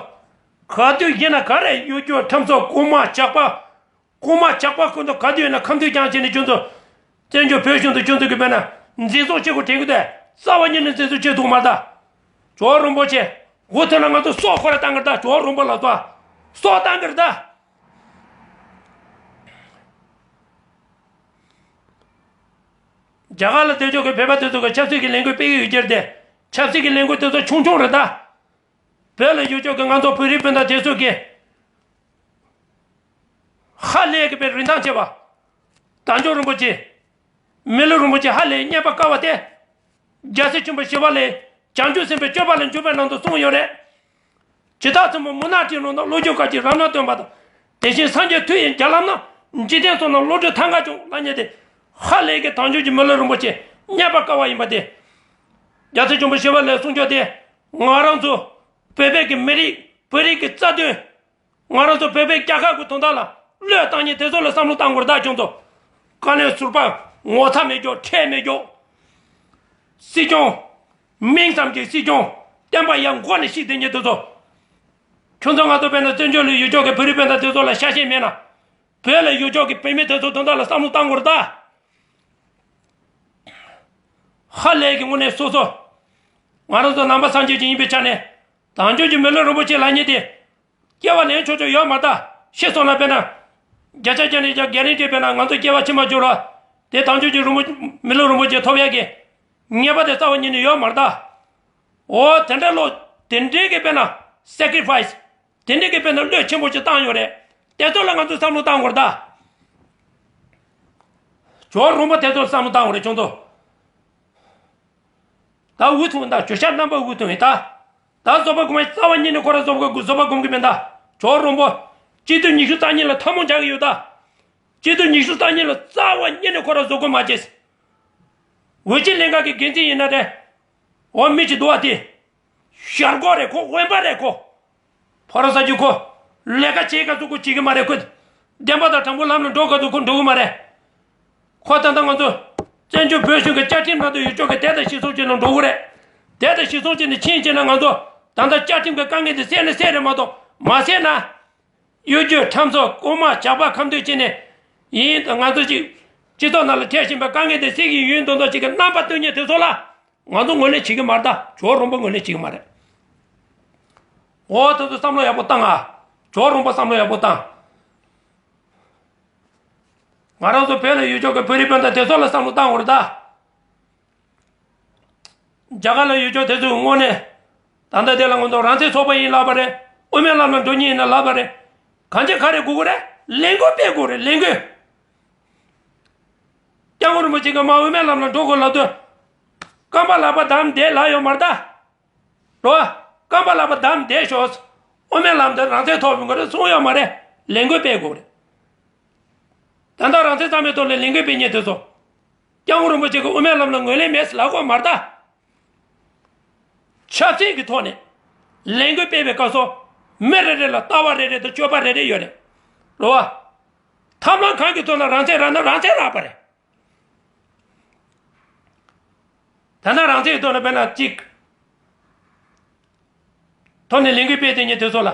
ག་དུས་ཡིན་ན་ག་རེ་གཡོ་སྒྱུ་ཁྲམ་ཚོགས་རྐུན་མ་ཇག་པ། རྐུན་མ་ཇག་པ་ཁོ་ཚོ་ག་དུས་ཡིན་ན་ཁ་མཐུན་རྐྱང་བྱས་ནས་ཁྱོད་ཚོ། བཙན་བྱོལ་བོད་གཞུང་དུ་ཁྱོད་ཚོ་གི་བས་ན་འཛིན་བཟུང་བྱེད་དགོས་དྲན་གི་འདུག་རྩ་བ་ཉིད་ནས་འཛིན་བཟུང་བྱེད་ཐུབ་མ་ད། ཇོ་བོ་རོང་པོ་ཆེ། འུ་ཐོན་ན་ང་ཚོ་སྲོག་ཁོ་ར་བཏང་གི་རེད་ད། ཇོ་བོ་རོང་པོ་ལ་སོ། སྲོག་བཏང་གི་རེད་ད། རྒྱ་གར་ལ་སྡོད་ཕྱོགས་ཀྱི་བོད་པ་དེ་ཚོ་གི་ཆབ་སྲིད་ཀྱི་ལས་འགུལ་སྤེལ་གྱི་ཡོད་ཀྱི་རེད་དེ། ཆབ་སྲིད་ཀྱི་ལས་འགུལ་དེ་ཚོ་ཆུང་ཆུང་རེད་ད། བོད་ལ་ཡོད་ཕྱོགས་ཀྱི་ང་ཚོ་བོད་རིགས་སྤུན་ཟླ་དེ་ཚོ་གིས་ཧ་ལས་ཀྱི་པའི་རིན་ཐང་ཆེ་བ། དལ་འབྱོར་རིན་པོ་ཆེ། མི་ལུས་རིན་པོ་ཆེ་ཧ་ལས་རྙེད་པར་དཀའ་བ་སྟེ། རྒྱལ་སྲས་ཆེན་པོ་ཞི་བ་ལྷས་བྱང་ཆུབ་སེམས་དཔའི་སྤྱོད་པ་ལ་འཇུག་པའི་ནང་དུ་གསུངས་ཡོད་རེད། ཇི་ལྟར་ཐུན་མོང་མུན་ནག་སྤྲིན་རུམ་ན། བློ་ཆོས་སྐད་ཅིག་རབ་སྣང་སྟོན་པ་དང་། དེ་བཞིན་སངས་རྒྱས་མཐུ་ཡིས་བརྒྱ་ལམ་ན། འཇིག་རྟེན་གསུམ་ན་བློ་གྲོས་ཐང་ག་བྱུང་། ལ་ཉེ་སྟེ། ཧ་ལས་ཀྱི་དལ་འབྱོར་གྱི་མི་ལུས་རིན་པོ་ཆེ་རྙེད་པར་དཀའ་བ་ཡིན་པ་སྟེ། རྒྱལ་སྲས་ཆེན་པོ་ཞི་བ་ལྷས་གསུངས་ཀྱང་སྟེ། ང་རང་ཚོ་བོད་པའི་གི་མི་རིགས་བོད་རིགས་ཀྱི་རྩ་དོན། ང་རང་ཚོ་བོད་པའི་རྒྱལ་ཁབ་ཀྱི་དོན་དག་ལ་བློས་བཏང་མཁན་དེ་ཚོ་ལ་བསམ་བློ་བཏང་དགོས་རེད་ད། ཁྱོད་ཚོ། བཀའ་བློན་ཟུར་པ་ངོ་ཚ་མེད་ཀྱོག་ཁྲེལ་མེད་ཀྱོག་སྲིད་སྐྱོང་། མིང་ཙམ་གྱི་སྲིད་སྐྱོང་། བསྟན་པ་ཡར་མགོ་ནས་བཤིག་བསྡད་མཁན་དེ་ཚོ། ཁྱོད་ཚོ་ང་ཚོ་བོད་ནང་བཙན་བྱོལ་ལ་ཡོད་ཀྱོག་གི་བོད་རིགས་སྤུན་ཟླ་དེ་ཚོ་ལ་ཤ་ཞེན་མེད་ན། བོད་ལ་ཡོད་ཀྱོག་གི་བོད་མི་དེ་ཚོ་དོན་དག་ལ་བསམ་བློ་བཏང་དགོས་རེད་ད། ཧ་ལས་ཀྱི་དངོས་གནས་སོ་སོ། ང་རང་ཚོ་ནང་པ་སངས་རྒྱས་ཀྱི་ཡིན་པའི་ཆ་ནས། དལ་འབྱོར་གྱི་མི་ལུས་རིན་པོ་ཆེ་ལ་ཉེ་སྟེ། སྐྱེ་བ་ལེན་ཆོག་ཆོག་ཡོད་མ་རེད་ད། ཤི་སོང་ན་དཔེར་ན། བརྒྱ་ཆ་བརྒྱ་ནས་བརྒྱ་གྷེ་རན་ཊི་དཔེར་ན་ང་ཚོ་སྐྱེ་བ་ཕྱི་མ་འབྱོར་བ། དེ་དལ་འབྱོར་གྱི་རིན་པོ་མི་ལུས་རིན་པོ་ཆེ་ཐོབ་ཡག་གི་ངེས་པ་དེ་རྩ་བ་ཉིད་ནས་ཡོད་མ་རེད་ད། འོ་དེ་འདྲ་ལོ། དེ་འདྲའི་གི་དཔེར་ན་སེ་ཀི་རི་ཕའི་སི། དེ་འདྲའི་གི་དཔེར་ན་བློས་ཆེན་པོ་ཅིག་བཏང་ཡོད་རེད། དེ་ཚོ་ལ་ང་ཚོས་བསམ་བློ་བཏང་དགོས་རེད་ད། ཇོ་རོང་པོ་དེ་ཚོ་བསམ་བློ་བཏང་དགོས་རེད་ཁྱོད་ཚོ། ད་འུ་ཐུང་ད་ཇོ་ཤ་རྣམ་པ་འུ་ཐུང་ཡིན་ད། ད་བཟོད་པ་སྒོམ་པའི་རྩ་བ་ཉིད་ནས་ཁོ་ར་བཟོད་པ་བཟོད་པ་སྒོམ་གི་མིན་ད། ཇོ་རོང་པོ། སྤྱི་འཐུས་ཉི་ཤུ་རྩ་གཉིས་ལ་ཐུན་མོང་བྱ་གི་ཡོད་ད། སྤྱི་འཐུས་ཉི་ཤུ་རྩ་གཉིས་ལ་རྩ་བ་ཉིད་ནས་ཁོ་ར་བཟོད་སྒོམ་མ་བྱེད། འོས་ཆེན་ལྷན་ཁང་གི་འགན་འཛིན་ཡིན་ན་རེད། འོ་མི་གཅིག་འདུག་བ་དེ། ཞར་གོ་རེད་ཁོ། དབེན་པ་རེད་ཁོ། ཕ་རོ་ས་ཀྱི་ཁོ། ལས་ཀ་བྱེད་ག་ཚོད་ཁོ་བྱེད་གི་མ་རེད་ཁོ། བདེན་པ་དང་དྲང་པོ་ལམ་ལ་འགྲོ་ག་ཚོད་ཁོ་འགྲོ་གི་མ་རེད། ཁོ་ད་ལྟ་ང་ཚོ། བཙན་བྱོལ་བོད་གཞུང་གི་བཅའ་ཁྲིམས་ནང་དུ་ཡོད་ཆོག་གི་དེ་དང་གཞི་བཟུང་བྱས་ནས་འགྲོ་གི་རེད། དེ་དང་གཞི་བཟུང་བྱས་ནས་ཕྱིན་བྱས་ན་ང་ཚོ། ད་ལྟ་བཅའ་ཁྲིམས་ཀྱི་དཀའ་ངལ་དེ་སེལ་ན་སེལ་རེད་མ་གཏོགས་མ་སེལ་ན། གཡོ་སྒྱུ་ཁྲམ་ཚོགས་རྐུན་མ་ཇག་པ་ཁ་མཐུན་བྱས་ནས། ཡིན་ད་ང་ཚོ་ཅིག་སྤྱི་ཚོགས་ནང་ལ་འཕྲད་བཞིན་པའི་དཀའ་ངལ་དེ་སེལ་གྱི་ཡོད་མདོག་མདོག་ཅིག་གི་རྣམ་པ་སྟོན་མཁན་དེ་ཚོ་ལ། ང་ཚོ་ངོས་ལེན་བྱེད་ཀྱི་མ་རེད་ད། ཇོ་རོང་པོ་ངོས་ལེན་བྱེད་ཀྱི་མ་རེད། འོ་དེ་ཚོ་བསམ་བློ་ཡག་པོ་བཏང་ཨ། ཇོ་རོང་པོ་བསམ་བློ་ཡག་པོ་བཏང་། ང་རང་ཚོ་བོད་ལ་ཡོད་ཆོག་གི་བོད་རིགས་སྤུན་ཟླ་དེ་ཚོ་ལ་བསམ་བློ་བཏང་དགོས་རེད་ད། རྒྱ་གར་ལ་ཡོད་ཆོག་དེ་ཚོའི་དངོས་གནས། ད་ལྟ་དེ་ལ་ང་ཚོ་རང་བཙན་ཚོགས་པ་ཡིན་ལབ་པ་རེད། དབུ་མའི་ལམ་ལ་འགྲོ་མཁན་ཡིན་ན་ལབ་པ་རེད། གང་ཅི་ག་རེ་དགོས་ཀྱི་རེད། ལས་འགུལ་སྤེལ་དགོས་རེད་ལས་འགུལ། སྐྱབས་མགོན་རིན་པོ་ཆེ་གིས་མ་དབུ་མའི་ལམ་ལ་འགྲོ་དགོས་ལབ་དུས། རྐང་པ་ལག་པ་བསྡམས་བསྡད་ལབ་ཡོད་མ་རེད་ད། རོ། རྐང་པ་ལག་པ་བསྡམས་བསྡད་ཤོག་དབུ་མའི་ལམ་དུ་རང་བཙན་ཐོབ་ཡོང་གི་རེད་གསུངས་ཡོད་མ་རེད། ལས་འགུལ་སྤེལ་དགོས་རེད། ད་ལྟ་རང་བཙན་གཙང་མའི་ཐོག་ལ་ལས་འགུལ་སྤེལ་མཁན་དེ་ཚོ། སྐྱབས་མགོན་རིན་པོ་ཆེ་གིས་དབུ་མའི་ལམ་ལ་ངོས་ལེན་མེད་ལབ་དགོས་མ་རེད་ད། ཆབ་སྲིད་ཀྱི་ཐོག་ནས་ལས་འགུལ་སྤེལ་བའི་སྐབས་སུ། མི་རེ་རེ་ལ་ལྟ་བ་རེ་རེ་དང་སྤྱོད་པ་རེ་རེ་ཡོད་རེད། རོ། ཐབས་ལམ་གང་གི་ཐོག་ནས་རང་བཙན་རག་ན་རང་བཙན་རག་པ་རེད། ད་ལྟ་རང་བཙན་ཐོག་ནས་དཔེར་ན་གཅིག་ཐོག་ནས་ལས་འགུལ་སྤེལ་དེ་ཉིད་དེ་ཚོ་ལ།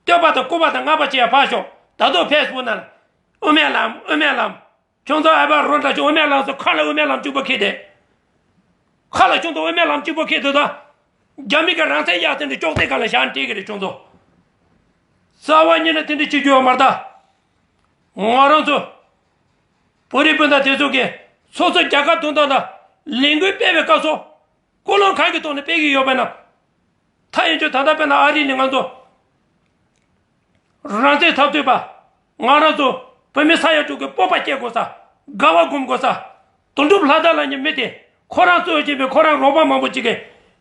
བསྟོད་པ་དང་སྐུར་པ་དང་བསྔགས་པ་བྱེད་ཡ་ཕར་ཞོག་ད་དུང་ཕེ་སི་བུག་ནང་ལ། དབུ་མའི་ལམ་དབུ་མའི་ལམ། ཁྱོད་ཚོ་ཨ་བ་རོ་འདྲ་ཅིག་དབུ་མའི་ལམ་སོགས་ཁ་ལ་དབུ་མའི་ལམ་གཅིག་པོ་ཁྱེར་ཏེ། ཁ་ལ་ཁྱོད་ཚོ་དབུ་མའི་ལམ་གཅིག་པོ་ཁྱེར་ཏེ་ད། རྒྱ་མི་གི་རང་བཙན་གཡར་ཏེ་འདི་ཅོག་ཙེ་སྒང་ལ་བཞག་འགྲིག་གི་རེད་ཁྱོད་ཚོ། རྩ་བ་ཉིད་ནས་དེ་འདྲ་བྱེད་རྒྱུ་ཡོད་མ་རེད་ད། ང་རང་ཚོ་བོད་རིགས་སྤུན་ཟླ་དེ་ཚོ་གིས་སོ་སོ་རྒྱལ་ཁབ་དོན་དག་ལ་ལས་འགུལ་སྤེལ་བའི་སྐབས་སུ་ཀུན་སློང་གང་གི་ཐོག་ནས་སྤེལ་གྱི་ཡོད་པ་ན། ད་ཡིན་རྒྱུ་ད་ལྟ་དཔེར་ན་ཨ་རི་ནས་ང་ཚོ་རང་བཙན་འཐབ་རྩོད་པ། ང་རང་ཚོ་བོད་མི་ས་ཡ་དྲུག་གི་སྤོབས་པ་སྐྱེ་དགོས་ས། དགའ་བ་སྒོམ་དགོས་ས། དོན་གྲུབ་ལྷ་དར་ལབ་མཁན་མི་དེ་ཁོ་རང་གཙོས་བྱས་པའི་ཁོ་རང་རོགས་པ་མང་པོ་ཅིག་གིས་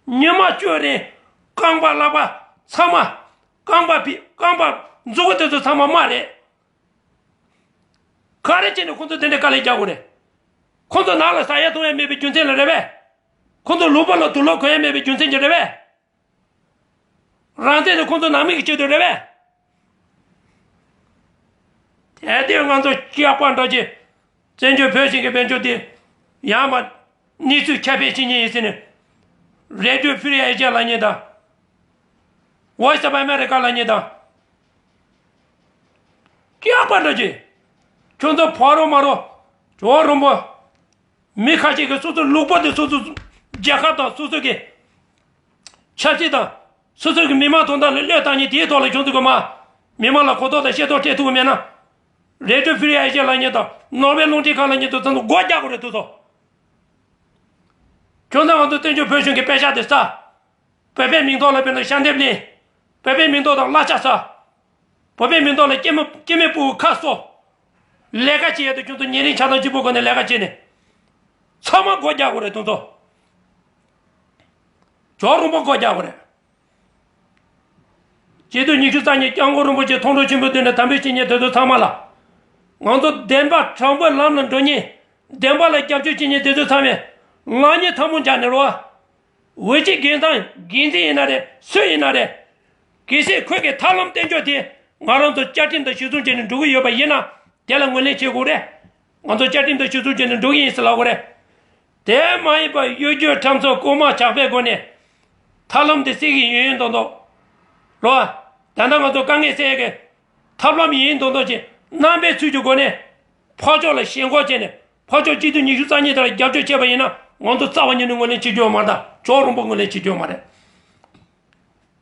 ཉི་མ་བཅུ་རིང་རྐང་པ་ལག་པ་ཚང་མ། རྐང་པ་ཕུད། རྐང་པ་མཛུ་གུ་དེ་ཚོ་ཚང་མ་རྨ་རེད། ག་རེ་བྱས་ནས་ཁོ་ཚོ་དེ་འདྲའི་དཀའ་ལས་རྒྱག་དགོས་རེད། ཁོ་ཚོ་ནང་ལ་ཟ་ཡ་འཐུང་ཡ་མེད་པའི་རྒྱུ་མཚན་ལ་རེད་པས། ཁོ་ཚོ་ལུས་པོ་ལ་དུག་ལོག་གོན་ཡ་མེད་པའི་རྒྱུ་མཚན་གྱིས་རེད་པས། རང་བཙན་ནི་ཁོ་ཚོ་ནང་མི་གི་ཆེད་དུ་རེད་པས། དེ་དུས་ང་ཚོ་སྐྱག་པ་འདྲ་ཅིག་བཙན་བྱོལ་བོད་ཟེར་མཁན་དཔལ་འབྱོར་དེ་ཡང་མ་གནས་ཚུལ་ཁྱབ་སྤེལ་བྱེད་མཁན་ཡིན་ཟེར་ནས། རེ་ཌི་ཡོ་ཕི་རི་ཨེ་ཤི་ཡ་ལབ་མཁན་དང་། Voice of America ལབ་མཁན་དང་། སྐྱག་པ་འདྲ་ཅིག་ཁྱོད་ཚོ་ཕ་རོ་མ་རོ། ཇོ་བོ་རོང་པོ། མི་ཁ་ཤས་ཀྱིས་སོ་སོའི་ལུས་པོ་དེ་སོ་སོའི་རྒྱལ་ཁབ་དང་སོ་སོ་གི་ཆབ་སྲིད་དང་། སོ་སོ་གི་མི་མང་དོན་དག་ལ་བློས་བཏང་མཁན་དེའི་ཐོག་ལ་ཁྱོད་ཚོ་གི་མ། མི་མང་ལ་གོ་རྟོགས་དང་ཤེས་རྟོགས་སྤྲད་ཐུབ་ཀྱི་མེད་ན། རེ་ཌི་ཡོ་ཕི་རི་ཨེ་ཤི་ཡ་ལབ་མཁན་དང་ནོར་ཝེ་རླུང་འཕྲིན་ཁང་ལབ་མཁན་དེ་ཚོ་མགོ་རྒྱག་དགོས་རེད་དེ་ཚོ། ཁྱོད་ཚོ་ང་ཚོ་བཙན་བྱོལ་བོད་གཞུང་གི་པེ་ཤག་དེ་ཟ། བོད་པའི་མིང་ཐོག་ལ་དཔེར་ན་ཤ་འདེབས་ལེན། བོད་པའི་མིང་ཐོག་དང་གླ་ཆ་ཟ། བོད་པའི་མིང་ཐོག་ལ་སྐྱེ་མི་སྐྱེ་མི་སྤུ་གུ་ཁ་གསོ། ལས་ཀ་བྱེད་ཡ་དེ་ཁྱོད་ཚོ་ཉེ་རིང་ཆ་ཚང་གཅིག་པུ་སྒོ་ནས་ལས་ཀ་བྱེད་ནས། ཚང་མ་སྒོ་རྒྱག་དགོས་རེད་དེ་ཚོ། ཇོ་བོ་རོང་པོ་སྒོ་རྒྱག་དགོས་རེད། སྤྱི་ཟླ་ཉི་ཤུ་རྩ་གཉིས་སྐྱབས་མགོན་རིན་པོ་ཆེ་མཐོང་གྲོལ་ཆེན་པོའི་མདུན་ནས་དམ་འབུལ་བྱེད་མཁན་དེ་ཚོ་ཚང་མ་ལ། ང་ཚོ་བདེན་པ་དྲང་པོའི་ལམ་ལ་འགྲོ་མཁན། བདེན་པ་ལ་རྒྱབ་སྐྱོར་བྱེད་མཁན་དེ་ཚོ་ཚང་མས་ལག་གཉིས་ཐལ་མོ་སྦྱར་ནས་རོ། འོས་སྤྱི་འགན་དང་འགན་འཛིན་ཡིན་ན་རེད། སུ་ཡིན་ན་རེད། གལ་སྲིད་ཁོས་ཀྱི་ཐབས་ལམ་བསྟན་བཅོས་དེ་ང་རང་ཚོ་བཅའ་ཁྲིམས་དང་གཞི་བཟུང་བྱས་ནས་འགྲོ་གི་ཡོད་པ་ཡིན་ན། དེ་ལ་ངོས་ལེན་བྱེད་དགོས་རེད། ང་ཚོ་བཅའ་ཁྲིམས་དང་གཞི་བཟུང་བྱས་ནས་འགྲོ་གི་ཡིན་ཟེར་ལབ་དགོས་རེད། དེ་མ་ཡིན་པར་གཡོ་སྒྱུ་ཁྲམ་གསོག་རྐུན་མ་ཇག་པའི་སྒོ་ནས་ཐབས་ལམ་དེ་སེལ་གྱི་ཡོད་ཡོད་མདོག་མདོག་རོ། ད་ལྟ་ང་ཚོ་དཀའ་ངལ་སེལ་ཡས་ཀྱི་ཐབས་ལམ་ཡིན་མདོག་མདོག་ཅིག་རྣམ་པའི་ཚུལ་གྱི་སྒོ་ནས་ཕར་ཕྱོགས་ལ་ཞེན་ཁོག་བྱས་ནས་ཕར་ཕྱོགས་སྤྱི་འཐུས་ཉི་ཤུ་རྩ་གཉིས་དེ་ལ་རྒྱབ་སྐྱོར་བྱས་པ་ཡིན་ན་ང་ཚོ་རྩ་བ་ཉིད་ནས་ངོས་ལེན་བྱེད་རྒྱུ་ཡོད་མ་རེད། ད་ཇོ་བོ་རོང་པོ་ངོས་ལེན་བྱེད་རྒྱུ་ཡོད་མ་རེད།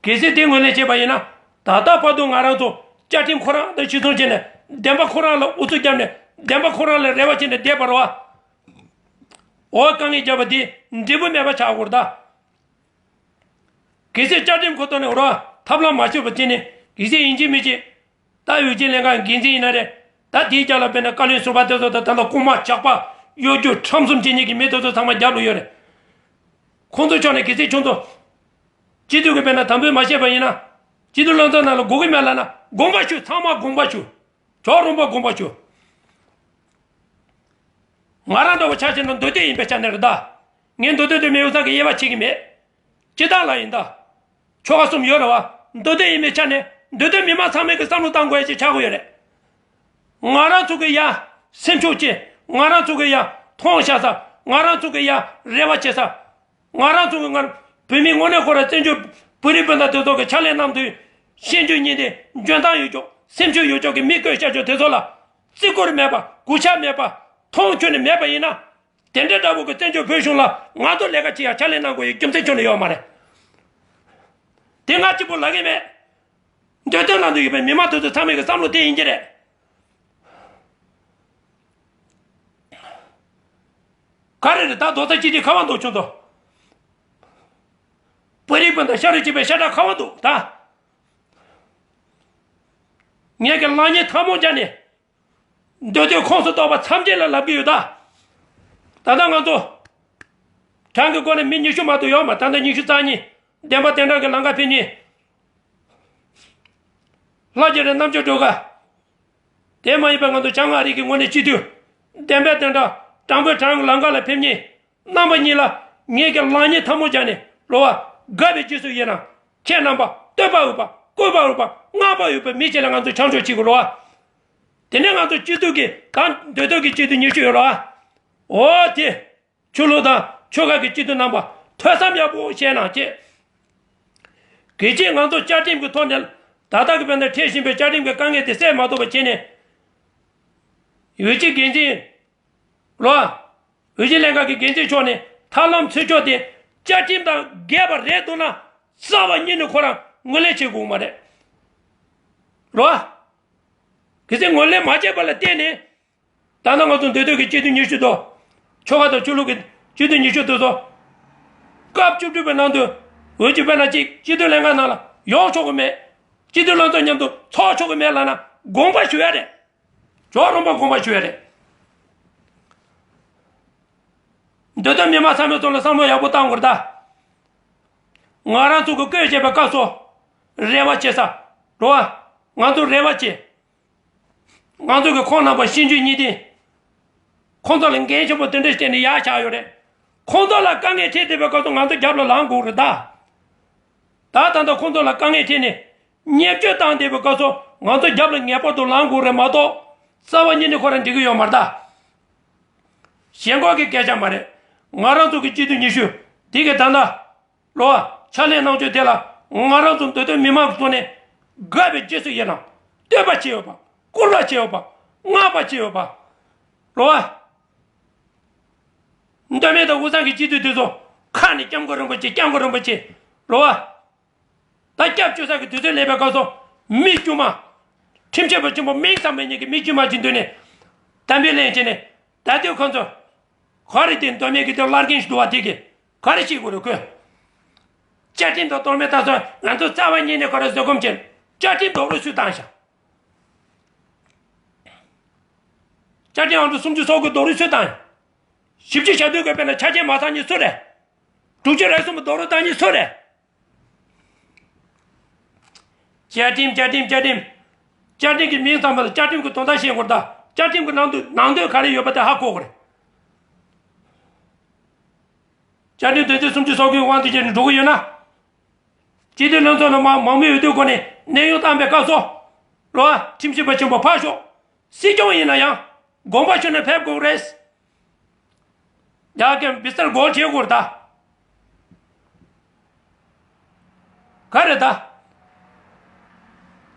གལ་སྲིད་དེ་ངོས་ལེན་བྱས་པ་ཡིན་ན། ད་ལྟ་བར་དུ་ང་རང་ཚོ་བཅའ་ཁྲིམས་ཁོ་རང་དང་གཞི་བཟུང་བྱས་ནས་བདེན་པ་ཁོ་རང་ལ་ཨུ་ཚུགས་བརྒྱབ་ནས་བདེན་པ་ཁོ་རང་ལ་རེ་བ་བྱས་ནས་བསྡད་པ་རེད་བ། འོ་དཀའ་ངལ་བརྒྱབ་པ་དེ་འབྲས་བུ་མེད་པ་ཆགས་དགོས་རེད་ད། གལ་སྲིད་བཅའ་ཁྲིམས་ཁོ་ཐོག་ནས་འོ་ར་ཐབས་ལམ་མ་ཤེས་པ་བྱས་ནས་གལ་སྲིད་ཡིན་གཅིག་མིན་གཅིག་ད་འོས་སྦྱིན་ལྷན་ཁང་འགན་འཛིན་ཡིན་ན་རེད། ད་དེའི་རྒྱབ་ལ་དཔེར་ན་བཀའ་བློན་ཟུར་པ་དེ་ཚོ་དང་ད་ལྟ་རྐུན་མ་ཇག་པ་གཡོ་སྒྱུ་ཁྲམ་གསུམ་བྱེད་མཁན་གྱི་མི་དེ་ཚོ་ཚང་མ་རྒྱབ་ལ་ཡོད་རེད། ཁོང་ཚོ་ཕྱོགས་ནས་གལ་སྲིད་ཁྱོད་ཚོ་སྤྱི་འཐུས་ཀྱི་དཔེར་ན་དམ་འབུལ་མ་བྱས་པ་ཡིན་ན། སྤྱི་འཐུས་ལྷན་ཚོགས་ནང་ལ་དགོས་ཀྱི་མེད་ལབ་ན་དགོངས་པ་ཞུ། ཚང་མ་དགོངས་པ་ཞུ། ཇོ་བོ་རོང་པོ་དགོངས་པ་ཞུ། ང་རང་འདྲ་བོ་ཆ་བཞག་ན་མདོ་སྟོད་ཡིན་པའི་ཆ་ནས་རེད་ད། ངས་མདོ་སྟོད་དུ་མེས་པོ་ཚང་གི་དབྱེ་བ་ཕྱེ་གི་མེད། སྤྱི་བཏང་ལ་ཡིན་ད། ཆོལ་ཁ་གསུམ་ཡོད་རེད་བ། མདོ་སྟོད་ཡིན་པའི་ཆ་ནས་མདོ་སྟོད་མི་མང་ཚང་མས་ཀྱི་བསམ་བློ་བཏང་དགོས་ཡ་ཅིག་ཆགས་ཀྱི་ཡོད་རེད། ང་རང་ཚོ་གི་ཡ་སེམས་ཤུགས་ཅན། ང་རང་ཚོ་གི་ཡ་མཐོང་ཤ་ས། ང་རང་ཚོ་གི་ཡ་རེ་བ་བྱེད་ས། ང་རང་ཚོ་གི་སྔར་བོད་མི་དངོས་གནས་ཁོ་རང་བཙན་བྱོལ་བོད་རིགས་སྤུན་ཟླ་དེ་ཚོ་གི་ཕྱག་ལས་གནང་དུས་ཤེས་འཇོན་གཉིས་ལྡན་འཇོན་ཐང་ཡོད་ཅོག་སེམས་ཤུགས་ཡོད་ཅོག་གི་མི་བསྐོས་བཞག་ཅོག་དེ་ཚོ་ལ་བརྩི་བཀུར་མེད་པ། གུས་ཞབས་མེད་པ། མཐོང་ཆུང་ནས་མེད་པ་ཡིན་ན། དེ་འདྲ་འདྲ་པོ་གི་བཙན་བྱོལ་བོད་གཞུང་ལ་ང་ཚོ་ལས་ཀ་བྱེད་ཡ་ཕྱག་ལས་གནང་དགོས་ཡའི་རྒྱུ་མཚན་ཁྱོན་ནས་ཡོད་མ་རེད། དེ་ང་གཅིག་པུ་ལབ་གི་མེད། འདོད་དོན་ལ་འདུ་ཡོད་པའི་མི་མང་དེ་ཚོ་ཚང་མས་ཀྱི་བསམ་བློ་དེ་ཡིན་གྱི་རེད། ག་རེ་རེད་ད། རྡོག་རྩ་གཅིག་སྒྲིལ་ག་བ་འདུག་ཁྱོད་ཚོ། བོད་རིགས་སྤུན་ཟླ་ཤ་རུས་གཅིག་པའི་ཤ་ཁྲག་ག་བ་འདུག་ད། ངས་ཀྱི་ལག་གཉིས་ཐལ་མོ་སྦྱར་ནས། འདོད་དོན་ཁོངས་སུ་གཏོགས་པ་ཐམས་ཅད་ལ་ལབ་ཀྱི་ཡོད་ད། ད་ལྟ་ང་ཚོ་གྲངས་ཀྱི་སྒོ་ནས་མི་ཉི་ཤུ་མ་གཏོགས་ཡོད་མ། ད་ལྟ་ཉི་ཤུ་རྩ་གཉིས་བདེན་པ་བདེན་དྲང་གི་ལམ་ཁ་ཕེབས་མཁན། ལྷ་རྒྱ་རི་རྣམ་དཔྱོད་སྒྲོལ་དཀར། དེ་མ་ཡིན་པ་ང་ཚོ་བྱང་ཨ་རི་གི་ངོས་ནས་སྤྱི་འཐུས་བདེན་པ་བདེན་དྲང་དྲང་པོའི་དྲང་ལམ་ཁ་ལ་ཕེབས་མཁན། རྣམ་པ་གཉིས་ལ་ངེད་ཀྱི་ལག་གཉིས་ཐལ་མོ་སྦྱར་ནས་རོ་བ་དགའ་བའི་རྗེས་སུ་ཡི་རང་། ཁྱེད་རྣམ་པ་བསྟོད་པ་འོས་པ། བཀུར་པ་འོས་པ། བསྔགས་པ་འོས་པའི་མི་ཞིག་ལ་ང་ཚོ་བྱམས་སྐྱོང་བྱེད་དགོས་རོ་བ། དེ་ནས་ང་ཚོ་སྤྱི་འཐུས་ཀྱི་ད་འདོད་དོན་གྱི་སྤྱི་འཐུས་ཉི་ཤུ་ཡོད་རོ་བ། འོ་དེ། ཆོས་ལུགས་དང་ཆོལ་ཁ་གི་སྤྱི་འཐུས་རྣམ་པ་ཐོས་བསམ་ཡག་པོ་བྱས་གནང་བྱས། གལ་ཆེ་ང་ཚོ་བཅའ་ཁྲིམས་ཀྱི་ཐོག་ནས་ད་ལྟ་གི་བར་ན་འཕྲད་བཞིན་པའི་བཅའ་ཁྲིམས་ཀྱི་དཀའ་ངལ་དེ་སེལ་མ་ཐུབ་པ་བྱས་ནས། འོས་སྤྱི་འགན་འཛིན་ལོ། འོས་སྦྱིན་ལྷན་ཁང་གི་འགན་འཛིན་མཆོག་ནས་ཐབས་ལམ་འཚོལ་ཕྱོགས་དེ་བཅའ་ཁྲིམས་དང་འགལ་བ་རེད་འདུག་ན་རྩ་བ་ཉིད་ནས་ཁོ་རང་ངོས་ལེན་བྱེད་དགོས་མ་རེད། རོ། གལ་སྲིད་ངོས་ལེན་མ་བྱས་པ་ལ་བརྟེན་ནས། ད་ལྟ་ང་ཚོ་འདོད་འདོད་ཀྱི་སྤྱི་འཐུས་ཉི་ཤུ་དང་། ཆོལ་ཁ་དང་ཆོས་ལུགས་ཀྱི་སྤྱི་འཐུས་ཉི་ཤུ་དེ་ཚོ། སྐབས་བཅུ་དྲུག་པའི་ནང་དུ། འོས་བསྡུ་དཔེར་ན་གཅིག་སྤྱི་འཐུས་ལྷན་ཁང་ནང་ལ་ཡོང་ཆོག་གི་མེད། སྤྱི་འཐུས་ལྷན་ཚོགས་མཉམ་དུ་ཚོགས་ཆོག་གི་མེད་ལབ་ན་དགོངས་པ་ཞུ་ཡ་རེད། ཇོ་རོང་པ་དགོངས་པ་ཞུ་ཡ་རེད། འདོད་དོན་མི་མང་ཚང་མས་ཚོ་ལ་བསམ་བློ་ཡག་པོ་བཏང་དགོས་རེད་ད། ང་རང་ཚོ་གི་བསྐོས་བྱས་པའི་སྐབས་སུ། རེ་བ་བྱེད་ས། རོ། ང་ཚོ་རེ་བ་བྱེད། ང་ཚོ་གི་ཁོང་རྣམ་པ་ཤེས་འཇོན་གཉིས་ལྡན། ཁོང་ཚོ་ལ་འགན་ཆེན་པོ་དེ་འདྲ་བསྟན་ནས་ཡར་བཞག་ཡོད་རེད། ཁོང་ཚོ་ལ་དཀའ་ངལ་འཕྲད་བསྡད་པའི་སྐབས་སུ་ང་ཚོ་རྒྱབ་ལ་ལངས་དགོས་རེད་ད། ད་ད་ལྟ་ཁོང་ཚོ་ལ་དཀའ་ངལ་འཕྲད་ནས། བརྙས་བཅོས་བཏང་བསྡད་པའི་སྐབས་སུ་ང་ཚོ་རྒྱབ་ལ་ངེས་པར་དུ་ལངས་དགོས་རེད་མ་གཏོགས། རྩ་བ་ཉིད་ནས་ཁོ་རང་འགྲིག་གི་ཡོད་མ་རེད་ད། ཞེན་ཁོག་གི་སྐད་ཆ་མ་རེད། ང་རང་ཚོ་གི་སྤྱི་འཐུས་ཉི་ཤུ། དེ་གི་ད་ལྟ། ལོ། ཕྱག་ལས་གནང་ཕྱོགས་དེ་ལ། ང་རང་ཚོ་འདོད་དོན་མི་མང་གི་ཐོག་ནས། དགའ་བའི་རྗེས་སུ་ཡི་རང་། བསྟོད་པ་བྱས་ཡོད་པ། བཀུར་བ་བྱས་ཡོད་པ། བསྔགས་པ་བྱས་ཡོད་པ། ལོ། མདོ་སྨད་དང་དབུས་གཙང་གི་སྤྱི་འཐུས་དེ་ཚོ། ཁ་ནས་སྐྱབས་མགོན་རིན་པོ་ཆེ། སྐྱབས་མགོན་རིན་པོ་ཆེ། ལོ། ད་སྐྱབས་བཅོལ་ས་གི་དུས་ཚོད་སླེབས་པའི་སྐབས་སུ། མི་དཀྱུས་མ། ཁྲིམས་ཞིབ་པ་ཆེན་པོ་མིང་ཙམ་མེད་མཁན་གྱི་མི་དཀྱུས་མ་ཅིག་མདུན་ནས། གཏམ་དཔེ་ལེན་བྱས་ནས། ད་དུས་ཁོ་ཚོ། ག་རེ་དེ་མདོ་སྨད་ཀྱི་དེ་བླ་རྒན་ཞིག་འདུག་བ་དེ་གིས། ག་རེ་བྱེད་དགོས་རེད་ཁོས། བཅའ་ཁྲིམས་དང་གཏོར་མའི་ཐག་སོ་ང་ཚོ་རྩ་བ་ཉིད་ནས་ཁོ་ར་བཟོད་སྒོམ་བྱེད། བཅའ་ཁྲིམས་རྡོག་རོལ་སུས་བཏང་ཤག་བཅའ་ཁྲིམས་ཨང་གྲངས་སུམ་ཅུ་སོ་དགུ་རྡོག་རོལ་སུས་བཏང་ཡོད། བཞི་བཅུ་ཞེ་བདུན་གྱི་དཔེར་ན་ཆ་རྐྱེན་མ་ཚང་མཁན་སུ་རེད། དྲུག་ཅུ་རེ་གསུམ་པ་རྡོག་རོལ་བཏང་མཁན་སུ་རེད། བཅའ་ཁྲིམས། བཅའ་ཁྲིམས། བཅའ་ཁྲིམས། བཅའ་ཁྲིམས་ཀྱི་མིང་ཙམ་པ་ལ་བཅའ་ཁྲིམས་ཀྱི་དོན་དག་ཤེས་དགོས་རེད་ད། བཅའ་ཁྲིམས་ཀྱི་ནང་དོན། ནང་དོན་ག་རེ་ཡོད་པ་དེ་ཧ་གོ་དགོས་རེད། བཅའ་ཁྲིམས་དོན་ཚན་སུམ་ཅུ་སོ་དགུའི་དབང་དུ་བྱས་ནས་འགྲོ་གི་ཡོད་ན། སྤྱི་འཐུས་ལྷན་ཚོགས་ནང་མང་མང་མོས་འོས་བསྡུའི་སྒོ་ནས་གནས་དབྱུང་བཏང་པའི་སྐབས་སུ། ལོ། ཁྲིམས་ཞིབ་པ་ཆེན་པོ་ཕར་ཞོག་སྲིད་སྐྱོང་ཡིན་ན་ཡང་། དགོངས་པ་ཞུས་ནས་ཕེབས་དགོས་རེད། ཡ་གི་བི་སར་གོལ་བྱེད་དགོས་རེད་ད། ག་རེ་ད།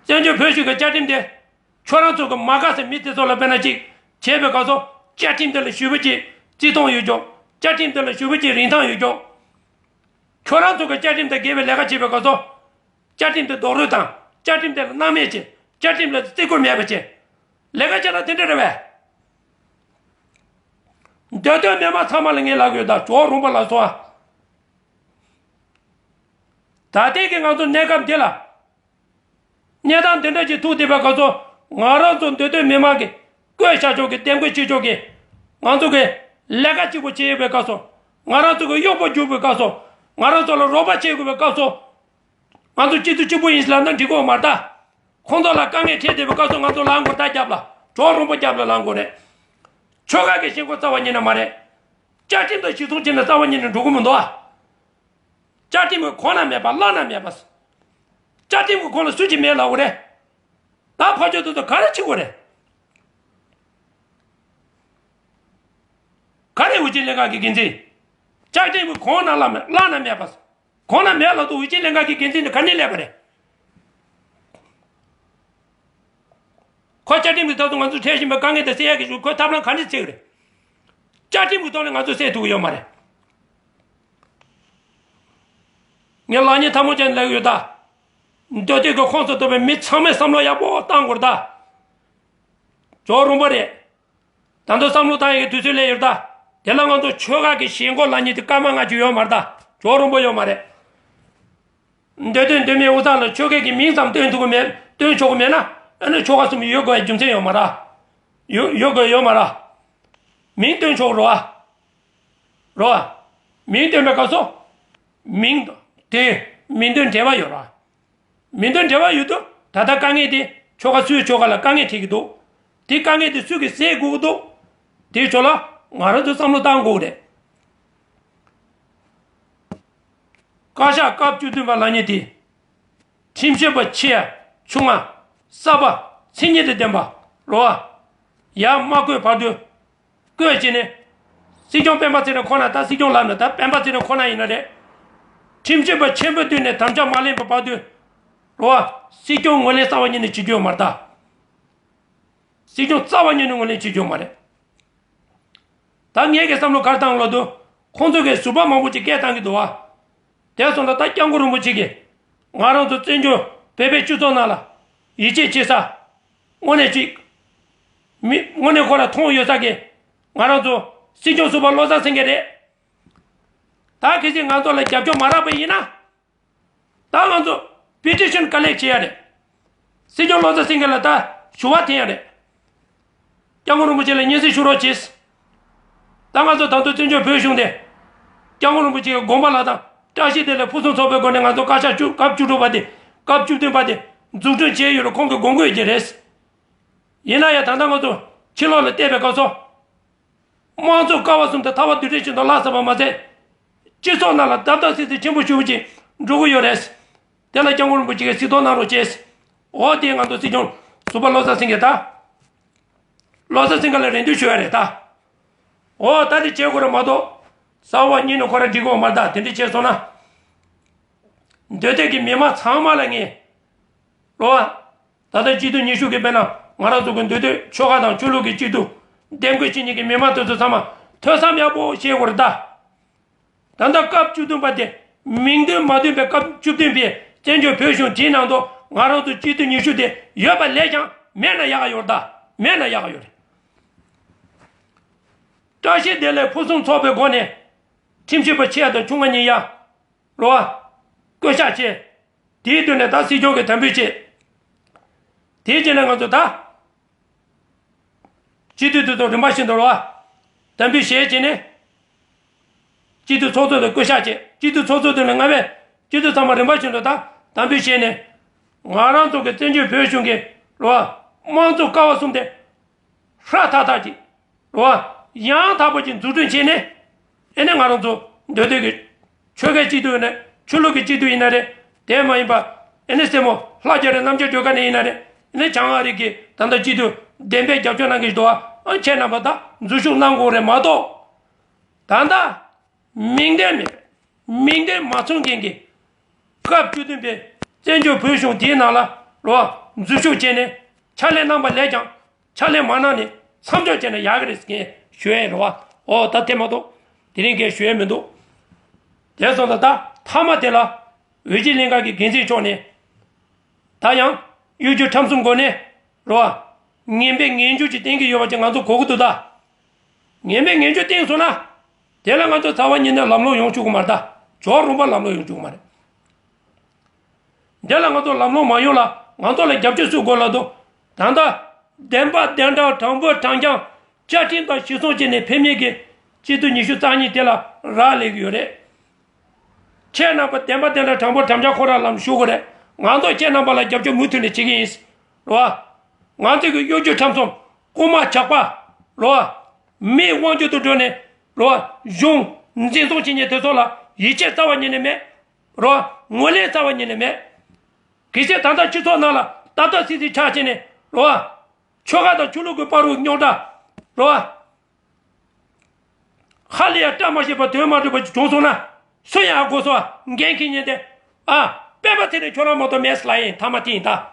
བཙན་བྱོལ་བོད་གཞུང་གི་བཅའ་ཁྲིམས་དེ། ཁྱོད་རང་ཚོ་གི་མ་དགའ་སའི་མི་དེ་ཚོ་ལ་དཔེར་ན་ཅིག་བྱས་པའི་སྐབས་སུ། བཅའ་ཁྲིམས་དེ་ལ་ཞུ་བ་ཅིག་བརྩི་མཐོང་ཡོད་ཀྱང་། བཅའ་ཁྲིམས་དེ་ལ་ཞུ་བ་ཅིག་རིན་ཐང་ཡོད་ཀྱང་། ཁྱོད་རང་ཚོ་གི་བཅའ་ཁྲིམས་དང་འགལ་བའི་ལས་ཀ་བྱས་པའི་སྐབས་སུ། བཅའ་ཁྲིམས་དེ་རྡོག་རོལ་དང་། བཅའ་ཁྲིམས་དེ་ལ་སྣང་མེད་བྱས། བཅའ་ཁྲིམས་ལ་བརྩི་བཀུར་མེད་པ་བྱས། ལས་ཀ་བྱས་ན་དེ་འདྲ་རེད་པས། འདོད་དོན་མི་མང་ཚང་མ་ལ་ངས་ལབ་ཡོད་ད། ཇོ་རོང་པ་ལགས་སོ། ད་ལྟའི་གི་ང་ཚོ་གནས་སྐབས་འདི་ལ། གནས་སྟངས་འདི་འདྲ་ཅིག་ཐུག་བསྡད་པའི་སྐབས་སུ། ང་རང་ཚོ་འདོད་དོན་མི་མང་གི་བསྐོས་བཞག་ཕྱོགས་ཀྱི། འདེམས་བསྐོ་བྱེད་ཕྱོགས་ཀྱི། ང་ཚོ་གི་ལས་ཀ་གཅིག་པོ་བྱེད་ཡོད་པའི་སྐབས་སུ། ང་རང་ཚོ་གི་གཡོག་པོ་རྒྱུག་པའི་སྐབས་སུ། ང་རང་ཚོ་ལ་རོགས་པ་བྱེད་དགོས་པའི་སྐབས་སུ། ང་ཚོ་སྤྱི་ཚོགས་གཅིག་པུ་ཡིན་ཟེར་ལབ་ན་འགྲིག་གི་ཡོད་མ་རེད་ད། ཁོང་ཚོ་ལ་དཀའ་ངལ་འཕྲད་བསྡད་པའི་སྐབས་སུ་ང་ཚོ་ལངས་དགོས་རེད་ད། རྒྱབ་ལ། ཇོ་རོང་པོ་རྒྱབ་ལ་ལངས་དགོས་རེད། ཆོལ་ཁ་གི་ཞེན་ཁོག་རྩ་བ་ཉིད་ནས་མ་རེད། བཅའ་ཁྲིམས་དང་གཞི་བཟུང་བྱས་ནས་རྩ་བ་ཉིད་ནས་འགྲོ་གི་མི་འདུག་ཨ། བཅའ་ཁྲིམས་ཀྱི་གོང་ན་མེད་པ་བླ་ན་མེད་པ། བཅའ་ཁྲིམས་ཀྱི་གོང་ལ་སུ་གཅིག་མེད་ལབ་དགོས་རེད། ད་ཕར་ཕྱོགས་དེ་ཚོ་ག་རེ་བྱེད་དགོས་རེད། ག་རེ་འོས་ཆེན་ལྷན་ཁང་གི་འགན་འཛིན། བཅའ་ཁྲིམས་ཀྱི་གོང་ན་བླ་མེད། བླ་ན་མེད་པ། གོང་ན་མེད་ལབ་དུས་འོས་ཆེན་ལྷན་ཁང་གི་འགན་འཛིན་དེ་ག་ནས་སླེབས་པ་རེད། ཁོ་བཅའ་ཁྲིམས་ཀྱི་ཐོག་ཏུ་ང་ཚོ་འཕྲད་བཞིན་པའི་དཀའ་ངལ་དེ་སེལ་ཡག་གི་ཁོས་ཐབས་ལམ་ག་ནས་འཚོལ་གི་རེད། བཅའ་ཁྲིམས་ཀྱི་ཐོག་ནས་ང་ཚོ་སེལ་ཐུབ་ཀྱི་ཡོད་མ་རེད། ངས་ལག་གཉིས་ཐལ་མོ་སྦྱར་ནས་ལབ་ཀྱི་ཡོད་ད། འདོད་འདོད་ཀྱི་ཁོངས་སུ་གཏོགས་པའི་མི་ཚང་མས་བསམ་བློ་ཡག་པོ་བཏང་དགོས་རེད་ད། ཇོ་རོང་པོ་རེད། ད་དུང་བསམ་བློ་བཏང་ཡག་གི་དུས་ཚོད་སླེབས་ཡོད་ད། དེ་ལ་ང་ཚོ་ཆོལ་ཁ་གི་ཞེན་ཁོག་ལབ་མཁན་དེ་སྐར་མ་ལྔ་བཅུ་ཡོད་མ་རེད་ད། ཇོ་རོང་པོ་ཡོད་མ་རེད། འདོད་དོན་འདོད་མིན་དབུས་གཙང་ལ་ཆོལ་ཁའི་གི་མིང་ཙམ་སྟོན་ཐུབ་ཀྱི་མེད། སྟོན་ཆོག་གི་མེད་ན། ཨ་ནི་ཆོལ་ཁ་གསུམ་ཡོད་དགོས་པའི་རྒྱུ་མཚན་ཡོད་མ་རེད། ཡོད་ཡོད་དགོས་ཡོད་མ་རེད། མིང་སྟོན་ཆོག་རོ་ཨ། རོ་ཨ། མིང་སྟོན་པའི་སྐབས་སུ། མིང་དེ་མིང་དོན་འབྲེལ་བ་ཡོད་རོ་ཨ། མིང་དོན་འབྲེལ་བ་ཡོད་དུས་ད་ལྟ་དཀའ་ངལ་དེ་ཆོལ་ཁ་སུའི་ཆོལ་ཁ་ལ་དཀའ་ངལ་འཕྲད་ཀྱི་འདུག་དེ་དཀའ་ངལ་དེ་སུ་གིས་སེལ་དགོས་ཀྱི་འདུག་དེའི་ཕྱོགས་ལ་ང་རང་ཚོས་བསམ་བློ་བཏང་དགོས་རེད། བཀའ་ཤག་སྐབས་བཅུ་བདུན་པ་ལབ་མཁན་དེ། ཁྲིམས་ཞིབ་པ་ཆེ་ཆུང་ང་། གསར་པ། མཚན་ཉིད་དང་ལྡན་པ། རོ་ཨ། ཡར་མ་བསྐོས་བར་དུ། བསྐོས་བྱས་ནས། སྲིད་སྐྱོང་སྤེན་པ་ཚེ་རིང་ཁོ་ན། ད་སྲིད་སྐྱོང་ལབ་ན་ད་སྤེན་པ་ཚེ་རིང་ཁོ་ན་ཡིན་ན་རེད། ཁྲིམས་ཞིབ་པ་ཆེན་པོ་བསྡུས་ནས་དམ་བཅའ་མ་ལེན་པ་བར་དུ། རོ་ཨ། སྲིད་སྐྱོང་ངོས་ལེན་རྩ་བ་ཉིད་ནས་བྱེད་རྒྱུ་ཡོད་མ་རེད་ད། སྲིད་སྐྱོང་རྩ་བ་ཉིད་ནས་ངོས་ལེན་བྱེད་རྒྱུ་ཡོད་མ་རེད། ད་ངས་ཀྱི་བསམ་བློ་ག་རེ་བཏང་ལབ་དུས། ཁོང་ཚོ་གིས་ཟུར་པ་མང་པོ་ཅིག་སྐད་བཏང་གི་འདུག་བ། དེ་སོང་ཙང་ད་སྐྱབས་མགོན་རིན་པོ་ཆེ་གིས། ང་རང་ཚོ་བཙན་བྱོལ་བོད་པའི་སྤྱི་ཚོགས་ནང་ལ། ཡིད་ཆེས་བྱེད་ས། དངོས་གནས་ཅིག་མི་དངོས་གནས་ཁོ་ར་མཐོང་ཡོད་ས་གི། ང་རང་ཚོ་སྲིད་སྐྱོང་ཟུར་པ་བློ་བཟང་སེང་གེ་རེད། ད་གལ་སྲིད་ང་ཚོ་ལ་རྒྱབ་སྐྱོར་མ་རག་པ་ཡིན་ན། ད་ང་ཚོ་པི་ཊི་ཤན་ཀ་ལེག་བྱེད་ཡ་རེད། སྲིད་སྐྱོང་བློ་བཟང་སེང་གེ་ལ་ད་ཞུ་བ་འཐེན་ཡ་རེད། སྐྱབས་མགོན་རིན་པོ་ཆེ་ལ་སྙན་སེང་ཞུ་རོགས་གྱིས། ད་ང་ཚོ་ད་དུང་བཙན་བྱོལ་བོད་གཞུང་དེ། སྐྱབས་མགོན་རིན་པོ་ཆེ་གི་དགོངས་པ་ལ་དང་བཀྲ་ཤིས་བདེ་ལེགས་ཕུན་སུམ་ཚོགས་པའི་སྒོ་ནས་ང་ཚོ་བཀའ་ཤག་བཅུ་སྐབས་བཅུ་དྲུག་པ་དེ། སྐབས་བཅུ་བདུན་པ་དེ་འཛུགས་སྐྲུན་བྱས་ཡོད་རེད། ཁོང་གི་དགོངས་སྐོར་ཡོད་ཀྱི་རེད། ཡིན་ན་ཡང་ད་ལྟ་ང་ཚོ་ཕྱི་ལོགས་ལ་བལྟས་པའི་སྐབས་སུ། དམངས་གཙོ་ཀ་བ་གསུམ་དེ་ཐག་པ་རྡུལ་ཕྲན་བཞིན་དུ་བརླག་ཚར་བ་མ་ཟད། སྤྱི་ཚོགས་ནང་ལ་རྡབ་རྡབ་སིག་སིག་ཆེན་པོ་ཞེ་པོ་ཅིག་འགྲོ་གི་ཡོད་རེད། དེ་ལ་སྐྱབས་མགོན་རིན་པོ་ཆེ་གིས་གཟིགས་རྟོག་གནང་རོགས་བྱས། འོ་དེ་ང་ཚོ་སྲིད་སྐྱོང་ཟུར་པ་བློ་བཟང་སེང་གེ་ད། བློ་བཟང་སེང་གེ་ལ་རེ་འདུན་ཞུ་ཡ་རེད་ད། འོ་ད་དེ་བྱེད་དགོས་རེད་མ་གཏོགས། གསང་བ་ཉིད་ནས་ཁོ་ར་འགྲིག་གི་ཡོད་མ་རེད་ད། དེ་འདྲ་བྱས་སོང་ན། འདོད་ལྡན་གྱི་མི་མང་ཚང་མ་ལ་ངས། རོ། ད་ལྟ་སྤྱི་འཐུས་ཉི་ཤུ་གི་དཔེར་ན་ང་རང་ཚོ་གི་འདོད་འདོད་ཆོལ་ཁ་དང་ཆོས་ལུགས་ཀྱི་སྤྱི་འཐུས། འདེམས་བསྐོ་བྱེད་མཁན་གྱི་མི་མང་དེ་ཚོ་ཚང་མ་ཐོས་བསམ་ཡག་པོ་བྱེད་དགོས་རེད་ད། ད་ལྟ་སྐབས་བཅུ་བདུན་པ་དེ་མིང་དོན་མ་མཐུན་པའི་སྐབས་བཅུ་བདུན་པའི་བཙན་བྱོལ་བོད་གཞུང་དེའི་ནང་དུ་ང་རང་ཚོ་སྤྱི་འཐུས་ཉི་ཤུ་དེ་ཡོད་པ་ལས་ཀྱང་མེད་ན་ཡག་ག་ཡོད་རེད་ད། མེད་ན་ཡག་ག་ཡོད་རེད། བཀྲ་ཤིས་བདེ་ལེགས་ཕུན་སུམ་ཚོགས་པའི་སྒོ་ནས་ཁྲིམས་ཞིབ་པ་ཆེ་དང་ཆུང་ང་གཉིས་ཡ། རོ། བསྐོ་གཞག་བྱས། དེའི་དོན་ནས་ད་སྲིད་སྐྱོང་གིས་དམ་འབུལ་བྱས། དེའི་རྗེས་ནས་ང་ཚོ་ད། སྤྱི་འཐུས་དེ་ཚོ་རིམ་པ་བཞིན་དུ་རོ། དམ་འབུལ་བྱས་བྱས་ནས། སྤྱི་འཐུས་ཚོགས་གཙོ་དང་བསྐོ་གཞག་བྱས། སྤྱི་འཐུས་ཚོགས་གཙོ་དེ་ནས་སྔ་མས་སྤྱི་འཐུས་ཚང་མ་རིམ་པ་བཞིན་དུ་ད་དམ་འབུལ་བྱས་ནས། ང་རང་ཚོ་གི་བཙན་བྱོལ་བོད་གཞུང་གི་རོ། དམངས་གཙོ་ཀ་བ་གསུམ་དེ། ཧྲ་ཐག་ཐག་ཅིག་རོ། ཡང་དག་པ་ཅིག་འཛུགས་སྐྲུན་བྱས་ནས། ཨེ་ནས་ང་རང་ཚོ་འདོད་འདོད་ཀྱི་ཆོལ་ཁའི་སྤྱི་འཐུས་ཡིན་ན། ཆོས་ལུགས་ཀྱི་སྤྱི་འཐུས་ཡིན་ན་རེད། དེ་མ་ཡིན་པ། ཨེ་ནས་སེར་མོ་ལྷ་རྒྱ་རེད། རྣམ་རྒྱལ་སྒྲོལ་དཀར་ནས་ཡིན་ན་རེད། ཨེ་ནས་བྱང་ཨ་རི་གི་ད་ལྟ་སྤྱི་འཐུས་བདེན་པའི་རྒྱབ་སྐྱོར་གནང་གི་འདུག་ཨ། ཁྱེད་རྣམ་པ་ད་འཛུལ་ཞུགས་གནང་དགོས་རེད་མ་གཏོགས། ད་ལྟ། མིང་དོན་མེད་པའི། མིང་དོན་མ་མཚུངས་མཁན་གྱི། སྐབས་བཅུ་བདུན་པའི་བཙན་བྱོལ་བོད་གཞུང་དེའི་ནང་ལ་རོ། འཛུལ་ཞུགས་བྱས་ནས་ཕྱག་ལས་གནང་པ་ལས་ཀྱང་ཕྱག་ལས་མ་གནང་ནས་མཚམས་འཇོག་བྱས་ན་ཡག་གི་རེད་ཟེར་ངས་ཞུ་ཡས་རེད་བ། འོ་ད་དེ་མ་གཏོགས་དེ་རིང་གས་ཞུ་ཡས་མི་འདུག་དེ་སོང་ཙང་ད་མཐའ་མ་དེ་ལ་འོས་བསྡུ་ལྷན་ཁང་གི་འགན་འཛིན་མཆོག་ནས། ད་ཡང་གཡོ་སྒྱུ་ཁྲམ་གསུམ་སྒོ་ནས་རོ། ངན་པའི་ངན་ཇུས་ཅིག་བསྟན་གྱི་ཡོད་པ་ཅིག་ང་ཚོ་གོ་གི་འདུག་ད། ངན་པའི་ངན་ཇུས་བསྟན་སོང་ན། དེ་ལ་ང་ཚོ་རྩ་བ་ཉིད་ནས་ལམ་ལྷོང་ཡོང་བཅུག་གི་མ་རེད་ད། ཇོ་རུམ་པ་ལམ་ལྷོང་ཡོང་བཅུག་གི་མ་རེད། དེ་ལ་ང་ཚོ་ལམ་ལྷོང་མ་ཡོང་ལ་ང་ཚོ་ལ་རྒྱབ་སྐྱོར་སུ་དགོས་ལ་དོ། ད་ལྟ། བདེན་པ་བདེན་དྲང་དྲང་པོ་དྲང་རྐྱང་། བཅའ་ཁྲིམས་དང་གཞི་བཟུང་བྱས་ནས་ཕེབས་མཁན་གྱི་སྤྱི་འཐུས་ཉི་ཤུ་རྩ་གཉིས་དེ་ལ་རག་ལས་ཀྱི་ཡོད་རེད། ཁྱེད་རྣམ་པ་བདེན་པ་བདེན་དྲང་དྲང་པོ་དྲང་རྐྱང་ཁོ་རང་ལམ་ཞུགས་དགོས་རེད། ང་ཚོ་ཁྱེད་རྣམ་པ་ལ་རྒྱབ་སྐྱོར་མུ་མཐུད་ནས་བྱེད་ཀྱི་ཡིན། རོ། ང་ཚོ་གི་གཡོ་སྒྱུ་ཁྲམ་གསུམ་རྐུན་མ་ཇག་པ། རོ། མིའི་དབང་སྒྱུར་དུ་འགྲོ་ནས། རོ། གཞུང་འཛིན་བཟུང་བྱེད་མཁན་དེ་ཚོ་ལ་ཡིད་ཆེས་རྩ་བ་ཉིད་ནས་མེད། རོ། ངོས་ལེན་རྩ་བ་ཉིད་ནས་མེད། གལ་སྲིད་ད་ལྟ་སྤྱི་ཚོགས་ནང་ལ་ཏག་ཏག་སིང་སིང་ཆགས་བྱས་ནས། རོ། ཆོལ་ཁ་དང་ཆོས་ལུགས་ཀྱི་བར་དུ་རྙོག་དྲ། རོ། ཧ་ལས་ཡ་བཀྲ་མ་ཤིས་པ་དོན་མ་འགྲུབ་པ་ཅིག་བྱུང་སོང་ན། སུ་ཡང་དགོས་སོ་འགན་འཁྱེར་མཁན་དེ། ཨ། སྤེན་པ་ཚེ་རིང་ཁྱོད་རང་མ་གཏོགས་མེད་ལ་ཡིན། མཐའ་མ་དེ་ཡིན་ད།